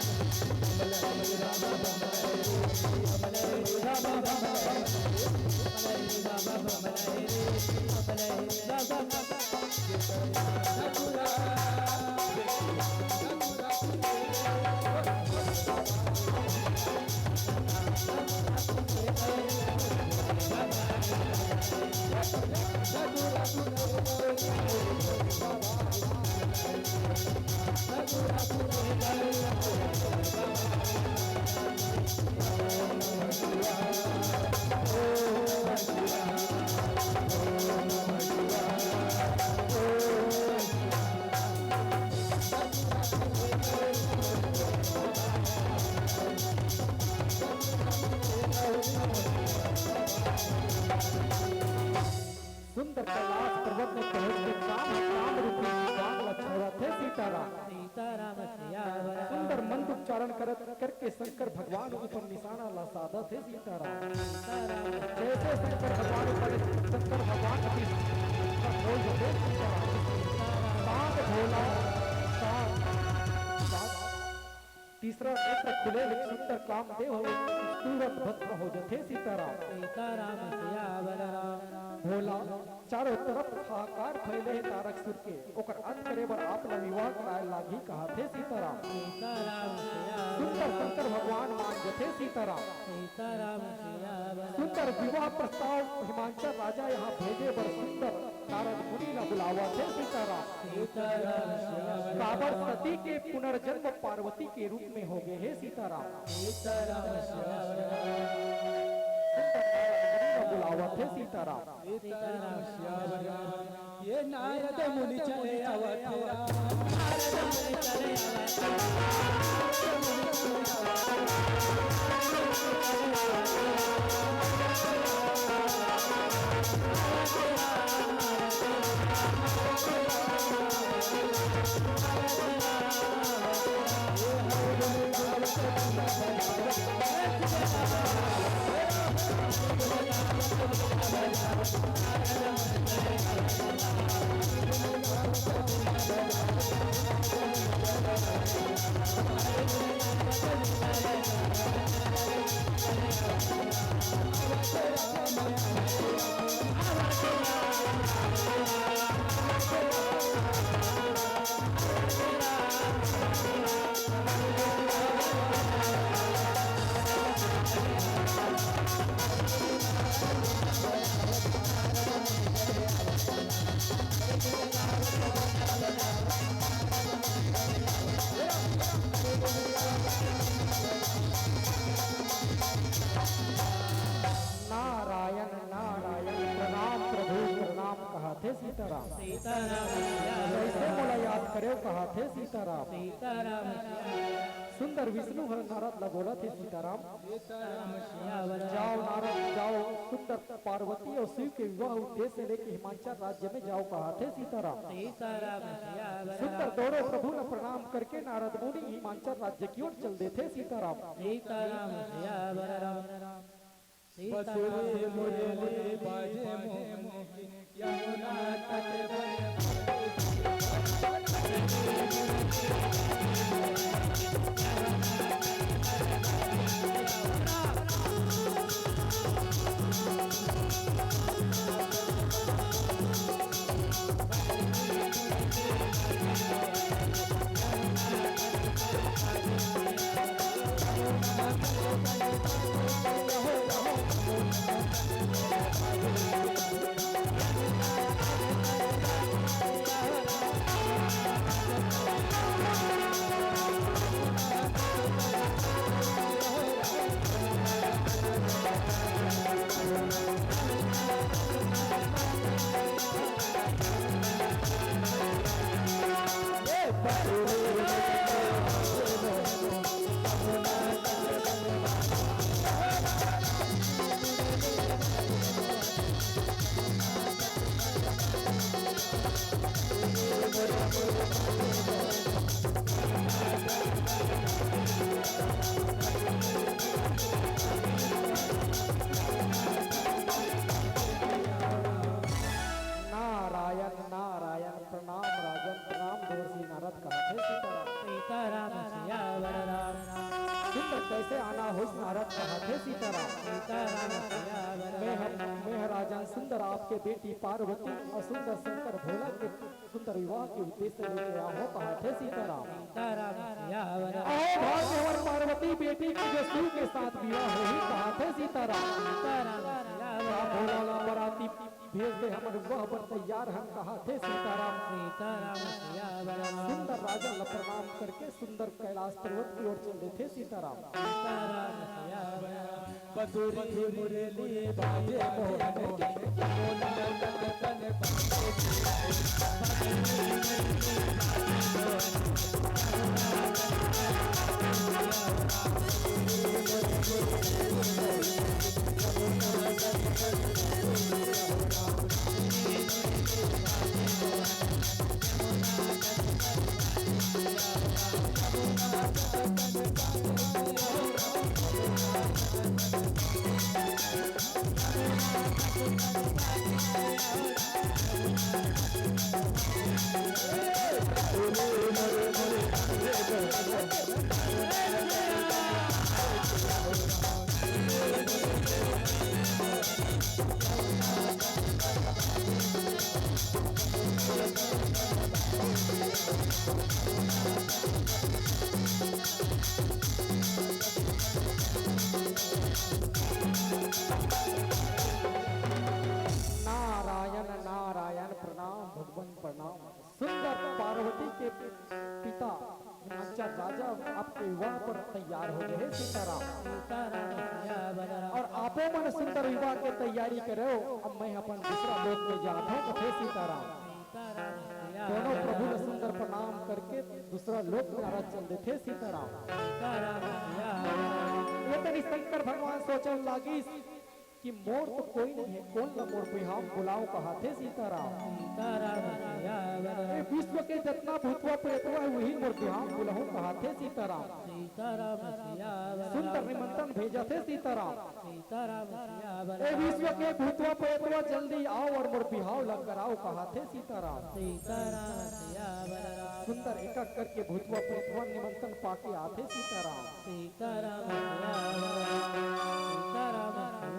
बम लहरी रामा बम लहरी, बम लहरी रामा बम लहरी, बम लहरी बाबा बम लहरी, बम लहरी बाबा बम लहरी। सुंदर कैलाश पर्वत में पहुंच के काम, काम रूपी बाण ला छोड़त हे सीताराम। सीताराम सियावर। सुंदर मंत्र उच्चारण करत करके शंकर भगवान ऊपर निशाना ला साधत हे सीताराम। सीताराम। जैसे शंकर भगवान ऊपर, शंकर भगवान अति प्रसन्न हो जाते सीताराम। सीताराम। सांप भोला, सांप, सांप। तीसरा नेत्र खुले ले सुंदर कामदेव ह तुरंत भस्म हो जथे सीताराम। सीताराम सियावर राम। भोला चारों तरफ हाहाकार फैले हे तारक सुर के, ओकर अंत करे बर आप ला विवाह कराए लागही कहाथे सीताराम। सीताराम सियावर सुंदर राम। शंकर भगवान मान जथे सीताराम। सीताराम सियावर राम। सुंदर विवाह प्रस्ताव हिमांचल राजा यहाँ भेजे बर सुंदर नारद मुनि ला बुलावत हे सीताराम। सीताराम सियावर राम। काबर सती के पुनर्जन्म पार्वती के रूप में हो गए हे सीताराम। सीताराम सियावर राम। बुलावत हे सीताराम। सीताराम सियावर राम। ये नारद मुनि चले आवत हे राम। नारद मुनि चले आवत हे राम। नारायण, नारायण, प्रणाम प्रभु, प्रणाम कहत हे सीताराम। सीताराम सियावर। कइसे मोला याद करेव कहत हे सीताराम। सीताराम सियावर। सुंदर विष्णु ह नारद ला बोलत हे सीताराम। सीताराम सियावर। जाव नारद, जाव, सुंदर पार्वती अउ शिव के विवाह उद्देश्य लेके हिमांचल राज्य में जाव कहत हे सीताराम। सीताराम सियावर। सुंदर दोनों प्रभु ला प्रणाम करके नारद मुनि हिमांचल राज्य की ओर चल देथे सीताराम। सीताराम सियावर। सीताराम। बंसुरी मुरली बाजे मोहन, यमुना तट पर। नारायण, नारायण, प्रणाम राजन, प्रणाम देवर्षि नारद कहत हे सीताराम। सीताराम सियावर राम। सुंदर कइसे आना होइस नारद कहत हे सीताराम। सीताराम सियावर। मैं ह, मैं ह राजन सुंदर आपके बेटी पार्वती अउ सुंदर शंकर भोला के सुंदर विवाह के उद्देश्य लेके आहों कहत हे सीताराम। सीताराम सियावर। अहो भाग्यवर पार्वती बेटी के जो शिव के साथ विवाह होही कहत हे सीताराम। सीताराम सियावर। का भोला ला बराती भेज दे, हमन विवाह बर तैयार हन कहत हे सीताराम। सीताराम सियावर। सुंदर राजा ला प्रणाम करके सुंदर कैलाश पर्वत की ओर चल देथे सीताराम। सीताराम सियावर। बंसुरी मुरली बाजे मोहन के, यमुना तट तन पावे। नारायण, नारायण, प्रणाम भगवान, प्रणाम। सुंदर पार्वती के पिता हिमांचल राजा आपके विवाह पर तैयार हो गए हे सीताराम। सीताराम सियावर। अउ आपो मन सुंदर विवाह के तैयारी करो, अब मैं अपन दूसरा लोक में जात हूँ, कथे सीताराम। सीताराम सियावर। दोनों प्रभु ला सुंदर प्रणाम करके दूसरा लोक में नारद चल देथे सीताराम। सीताराम सियावर। ये तरी शंकर भगवान सोचन लागिस कि मोर तो कोई नहीं है, कोन ला मोर बिहाव बुलाव कहाथे सीताराम। सीताराम सियावर। ए विश्व के जतना भूतवा प्रेतवा है, वही मोर बिहाव बुलाहूं कहाथे सीताराम। सीताराम सियावर। सुंदर निमंत्रण भेजथे सीताराम। सीताराम सियावर। ए विश्व के भूतवा प्रेतवा जल्दी आव अउ मोर बिहाव ला कराव कहाथे सीताराम। सीताराम सियावर। सुंदर एक एक करके भूतवा प्रेतवा निमंत्रण पाके आथे सीताराम। सीताराम सियावर। सीताराम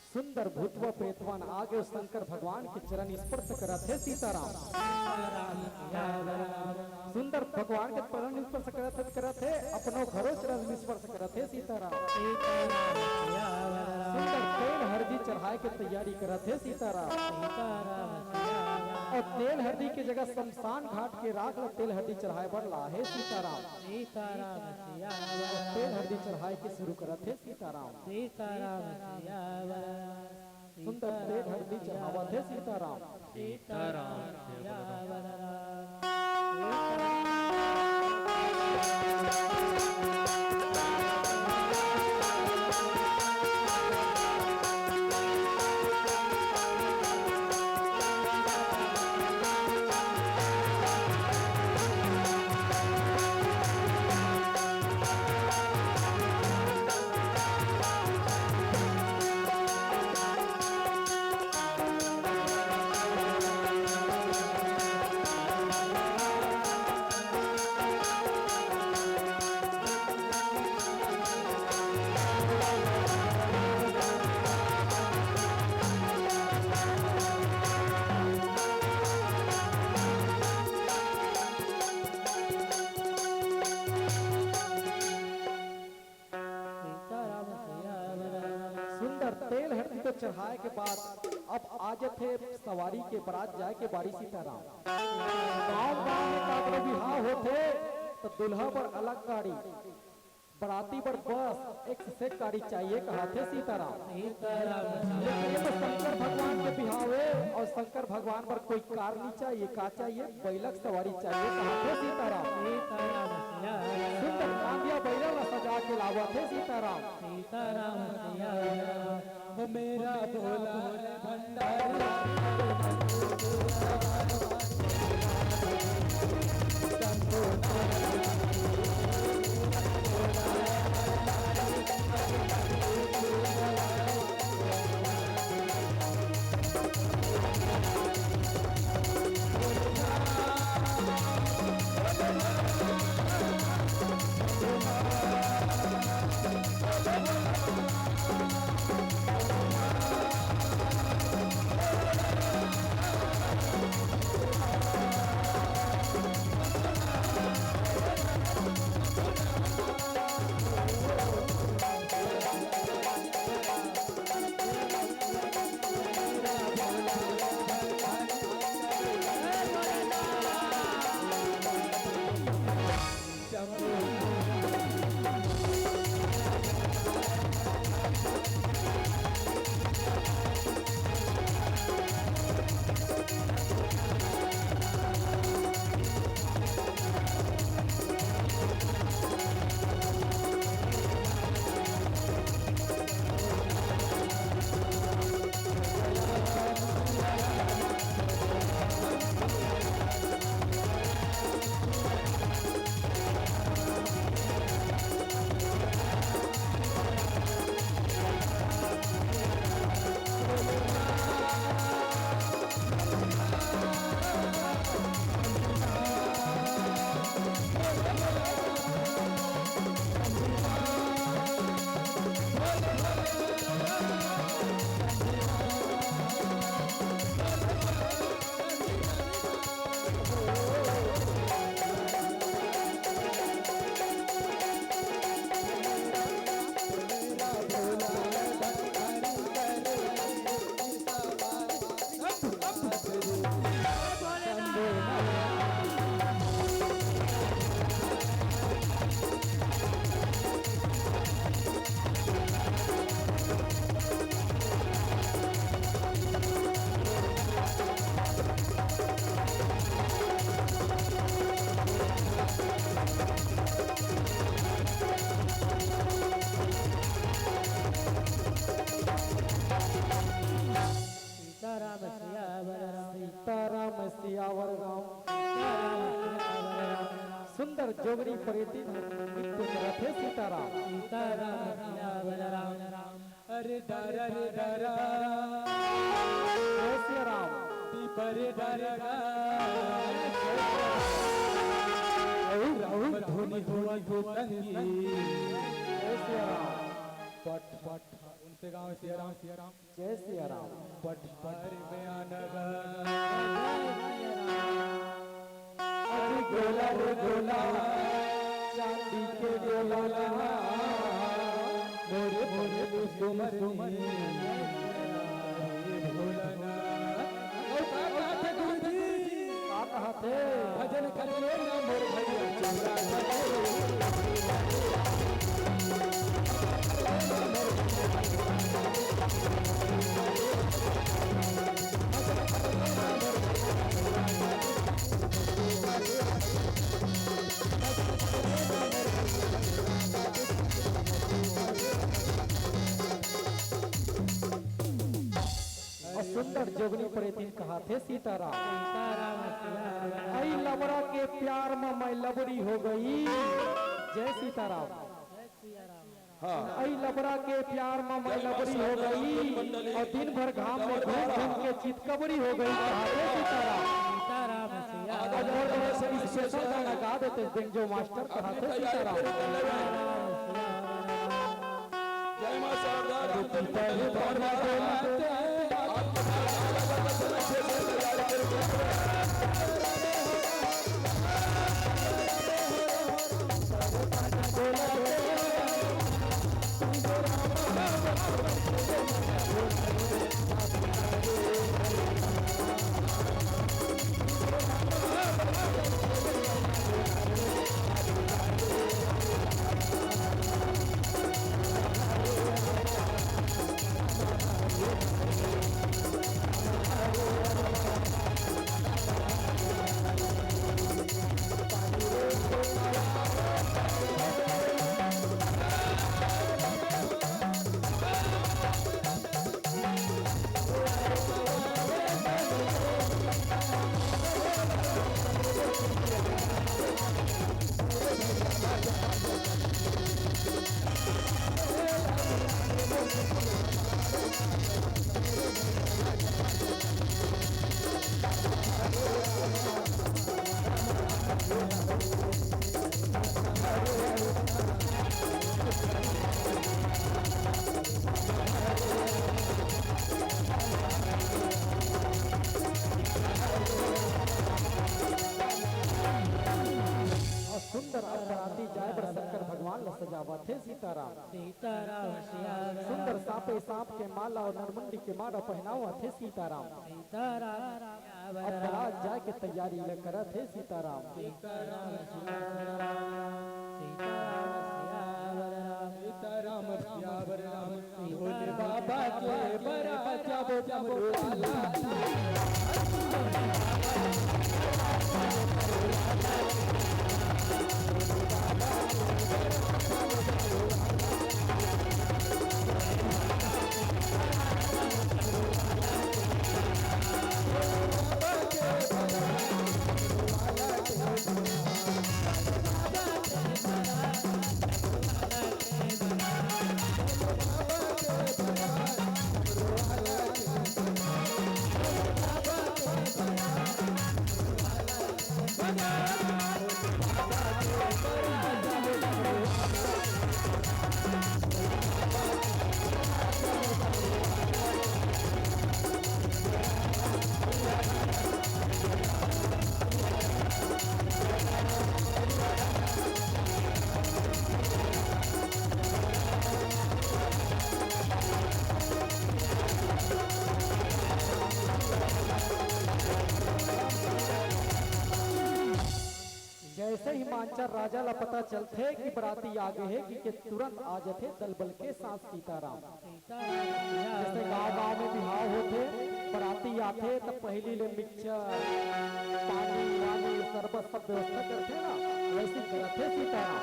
सुंदर भूतवा प्रेतवन आगे शंकर भगवान के चरण स्पर्श करत हे सीताराम। सुंदर भगवान के चरण स्पर्श करत हे, करत हे, अपनो घरो चरण स्पर्श करत हे सीताराम। सुंदर तेल हरदी चढ़ाए के तैयारी करत हे सीताराम। अउ तेल हरदी के जगह शमशान घाट के राख ल तेल हरदी चढ़ाए बर लाहे सीताराम। तेल हरदी चढ़ाए के शुरू करत हे सीताराम। सुंदर तेल हरदी चढ़ावत हे सीताराम। सीताराम। सुंदर तेल हरदी तो चढ़ाए के बाद अब आ जथे सवारी के, बरात जाए के बारी सीताराम। गांव गांव में काकरो बिहाव होथे त दूल्हा बर अलग गाड़ी, बराती बर बस, एक से एक गाड़ी चाहिए कहाथे सीताराम। लेकिन ये तो शंकर भगवान के बिहाव हे अउ शंकर भगवान बर कोई कार नहीं चाहिए, का चाहिए? बैलक सवारी चाहिए कहाथे सीताराम। सुंदर कांदिया बैला ला सजा के लावत हे सीताराम। सुंदर जोगनी परेती नृत्य करत हे सीताराम। सीताराम, सिया बलराम। अरे डरा रे डरा। जय सिया राम। दीप रे डरा। अउ राम धुनी होई हो संगी। जय सिया राम। पट पट उनसे गाँव सिया राम, सिया राम। जय सिया राम। पट पट बयान। अरे गोला रे गोला, चांदी के गोला, मोरे मोरे कुसुम सुमन, भोला। अउ का कहत हे गुरुजी? का कहत हे? भजन करिए ना मोर भैया, चूड़ा अउ सुंदर जोगनी परेतिन कहाथे सीताराम। सीताराम, सिया राम। अई लबरा के प्यार म मैं लबरी हो गई। जय सीताराम। हाँ। अई लबरा के प्यार म मैं लबरी हो गई अउ दिन भर घाम में घूम घूम के चितकबरी हो गई। कहाथे सीताराम। सीताराम, सिया राम। अउ मोर तरफ से special गाना गा देते बेंजो मास्टर। कहाथे सीताराम। जय मां शारदा, राम चंद्र पहले दौर में बोला। आपके साथ ज्यादा ज्यादा समय से तैयारी करके अउ सुंदर अब बराती जाए बर शंकर भगवान ल सजावत हे सीताराम। सीताराम, सिया राम। सुंदर सांपे सांप के माला अउ नरमुंडी के माला पहनावत हे सीताराम। सीताराम, सिया अब बलराम। बरात जाए के तैयारी ल करत हे सीताराम। सीताराम, सिया बलराम। सीताराम, सिया बलराम। सीताराम, सिया बलराम। भोले बाबा के बरात जाबो डमरू वाला। जैसे ही मांचर राजा ला पता चलथे कि बराती आ गे हे, कि के तुरंत आ जथे दल बल के साथ सीताराम। जैसे गांव-गांव में बिहाव होथे, बराती आथे, त पहिली ले मिक्सचर, पानी वानी, शरबत सब व्यवस्था करथे ना, वैसे करथे सीताराम।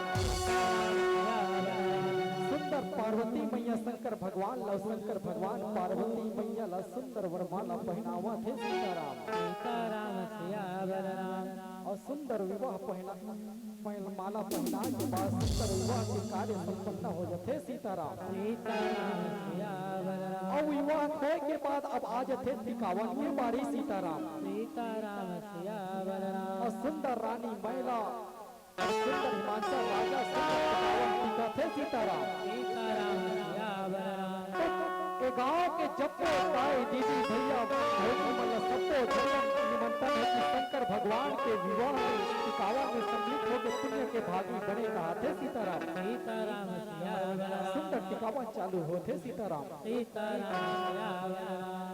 सुंदर पार्वती मैया शंकर भगवान ला, शंकर भगवान पार्वती मैया ला सुंदर वरमाला पहनावत हे सीताराम। सीताराम सिया बलराम। अउ सुंदर विवाह पहना, पहन-, माला पहना के बाद सुंदर विवाह के कार्य संपन्न हो जाथे सीताराम। सीताराम सिया बलराम। अउ विवाह होय के बाद अब आ जाथे टिकावन के बारी सीताराम। सीताराम सिया बलराम। अउ सुंदर रानी मैला सुंदर हिमांचल राजा सुंदर टिकावन टिकथे सीताराम। सीताराम सिया बलराम। ए गांव के जब्बो दाई दीदी भैया भौजी मन ला सब्बो झन निमंत्रण हे कि शंकर भगवान के विवाह में टिकावन में सम्मिलित होके पुण्य के भागी बने कहाथे सीताराम। सीताराम सिया बलराम। सुंदर टिकावन चालू होथे सीताराम। सीताराम सिया बलराम।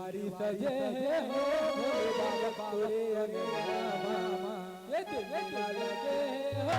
सजे हे हो भोले बाबा तोरे अंगना मा, ये दिल लगे हो।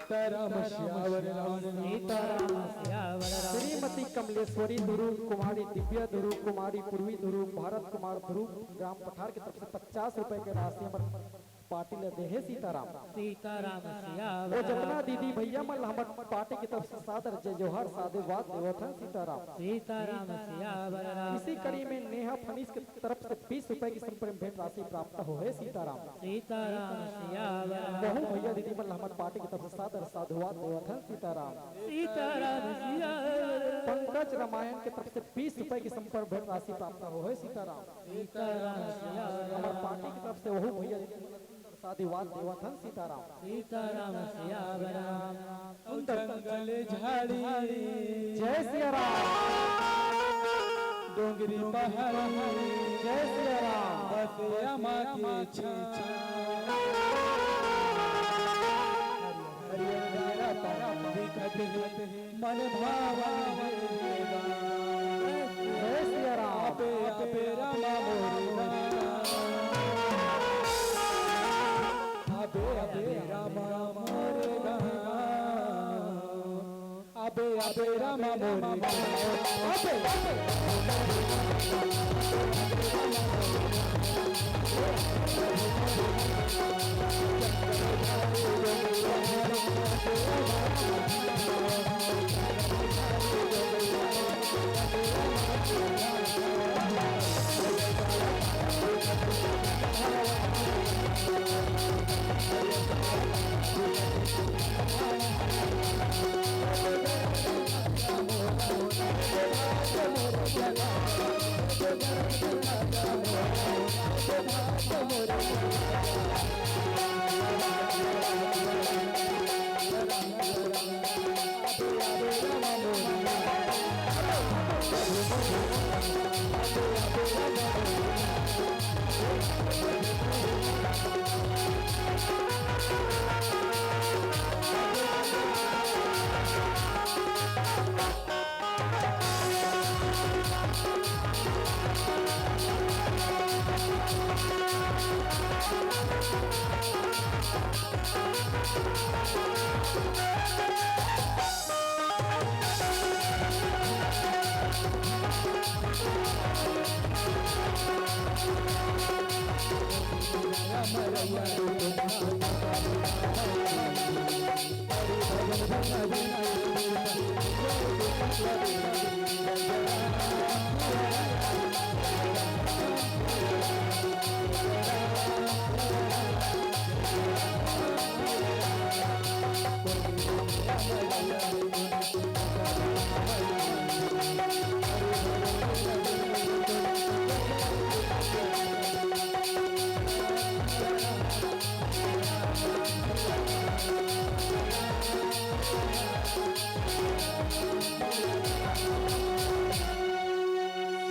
सीताराम सियावर राम। सीताराम सियावर राम। श्रीमती कमलेश्वरी ध्रुव कुमारी, दिव्या ध्रुव कुमारी, पूर्वी ध्रुव, भारत कुमार ध्रुव, ग्राम पठार के तरफ से पचास रुपए के राशि हमर पार्टी ल देहे सीताराम। सीताराम सियावर वो राम। जतना दीदी भैया मन ल हमर पार्टी के तरफ से सादर जय जोहार साधुवाद देवत हन सीताराम। सीताराम सियावर राम। इसी कड़ी में नेहा फनीस के तरफ से बीस रुपए की संपूर्ण भेंट राशि प्राप्त होहे सीताराम। सीताराम सियावर राम। वहू भैया दीदी मन ल हमर पार्टी के तरफ से सादर साधुवाद देवत हन सीताराम। सीताराम सियावर राम। पंकज रामायण के तरफ से बीस रुपए की संपूर्ण भेंट राशि प्राप्त होहे सीताराम। सीताराम सियावर राम। हमर पार्टी की तरफ से वहू भैया दीदी मन ल साधुवाद देवत हन सीताराम। सीताराम सियावर राम। अउ जंगल झाड़ी। जय सिया राम। डोंगरी पहाड़ी। जय सिया राम। बस अमा के छाँव। हरियर हरियर तारा दिखत हे। मन भावन हे राम। जय सिया राम। अबे अबे रामा मोरे राम। अबे अबे रामा मोरे राम। अबे अबे रामा मोरे राम। अबे अबे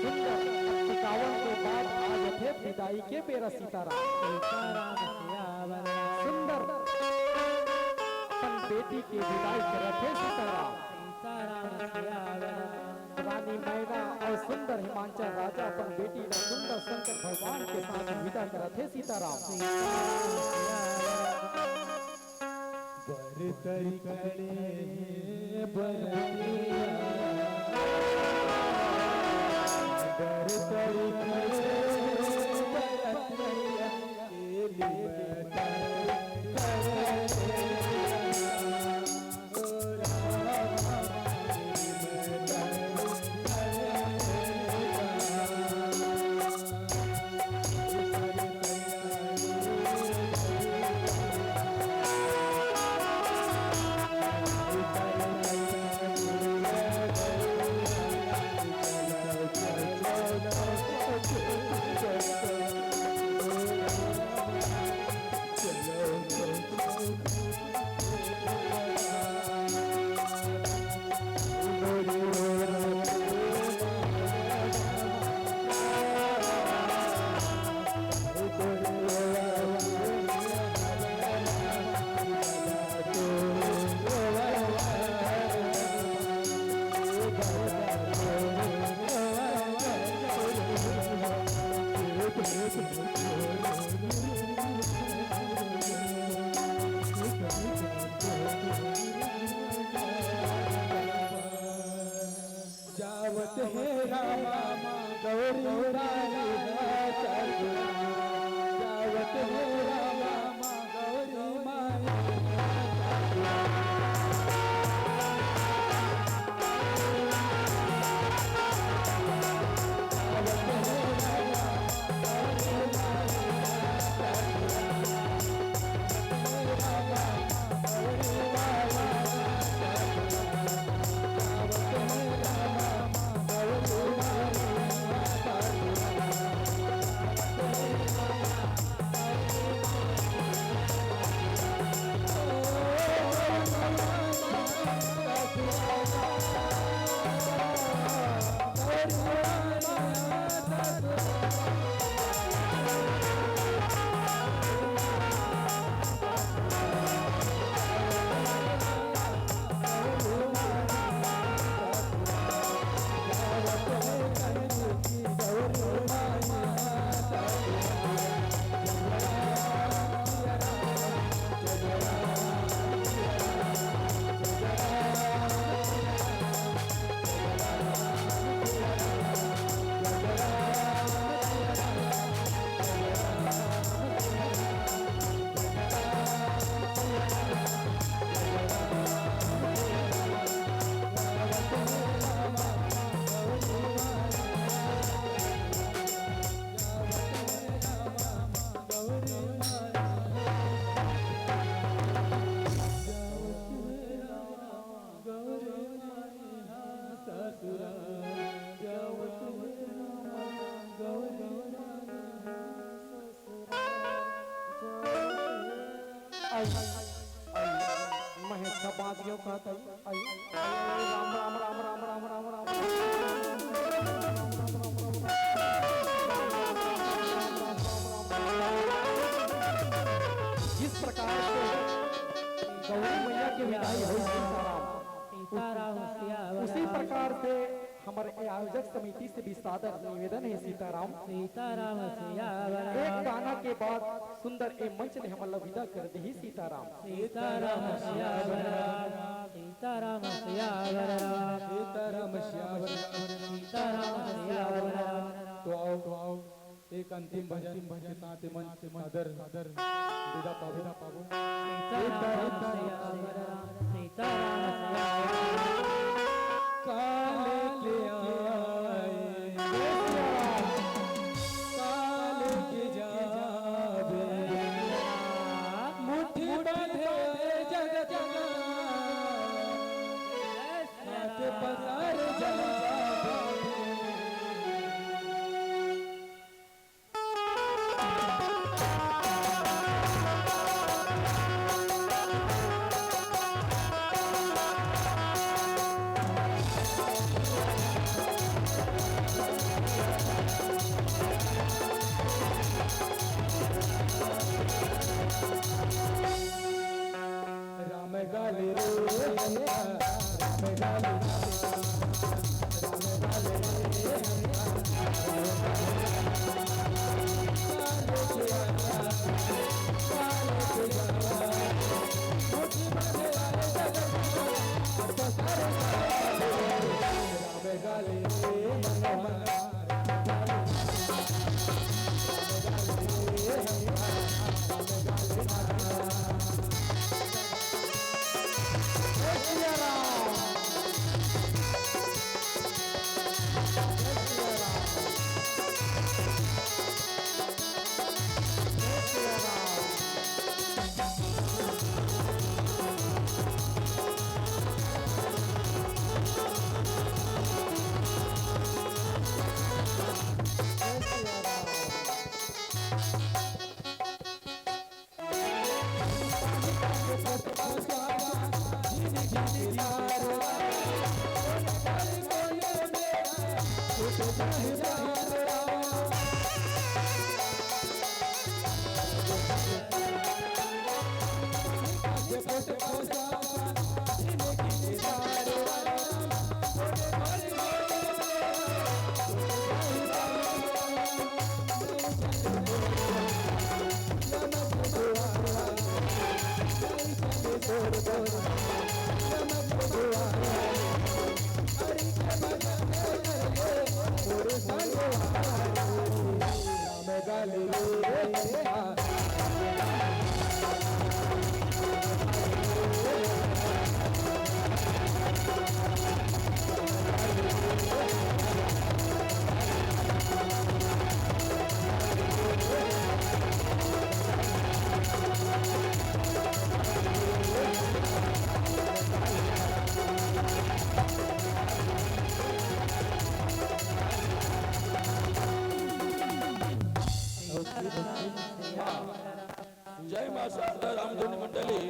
सुंदर, अब टिकावन के बाद आ जथे विदाई के बेरा सीताराम। सीताराम सियावर। सुंदर, अपन बेटी के विदाई करत हे सीताराम। सीताराम सियावर। रानी मैना अउ सुंदर हिमांचल राजा अपन बेटी ला सुंदर शंकर भगवान के साथ विदा करत हे सीताराम। सीताराम सियावर। बर तरी खड़े बरतिया, बर तरी खड़े बरतिया, के लिए जावत हे रामा गौरी माई, जावत हे रामा गौरी माई। आई, आई, मैं छपा दियो कहत आई, आई, आई, राम, राम। जिस प्रकार से गौरी मैया के विदाई हुई सीताराम, सीताराम सियावर। उसी प्रकार से हमर आयोजक समिति से भी सादर निवेदन हे सीताराम। सीताराम सियावर। एक गाना के बाद सुंदर ए मंच ले हमन ला विदा कर देही सीताराम। सीताराम सियावर राम, सीताराम सियावर राम, सीताराम सियावर राम, सीताराम सियावर राम। तो आओ, तो आओ, एक अंतिम भजन के साथ मंच से सादर विदा पाबो। सीताराम सियावर राम, सीताराम सियावर राम। काल के आए, काल के जाबे, मुट्ठी बांधे जगत में, हाथ पसार जाबे। राम गाले रे, राम गाले रे। जय मां शारदा रामधुनी मंडली।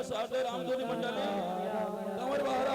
सादर रामधुनी मंडली।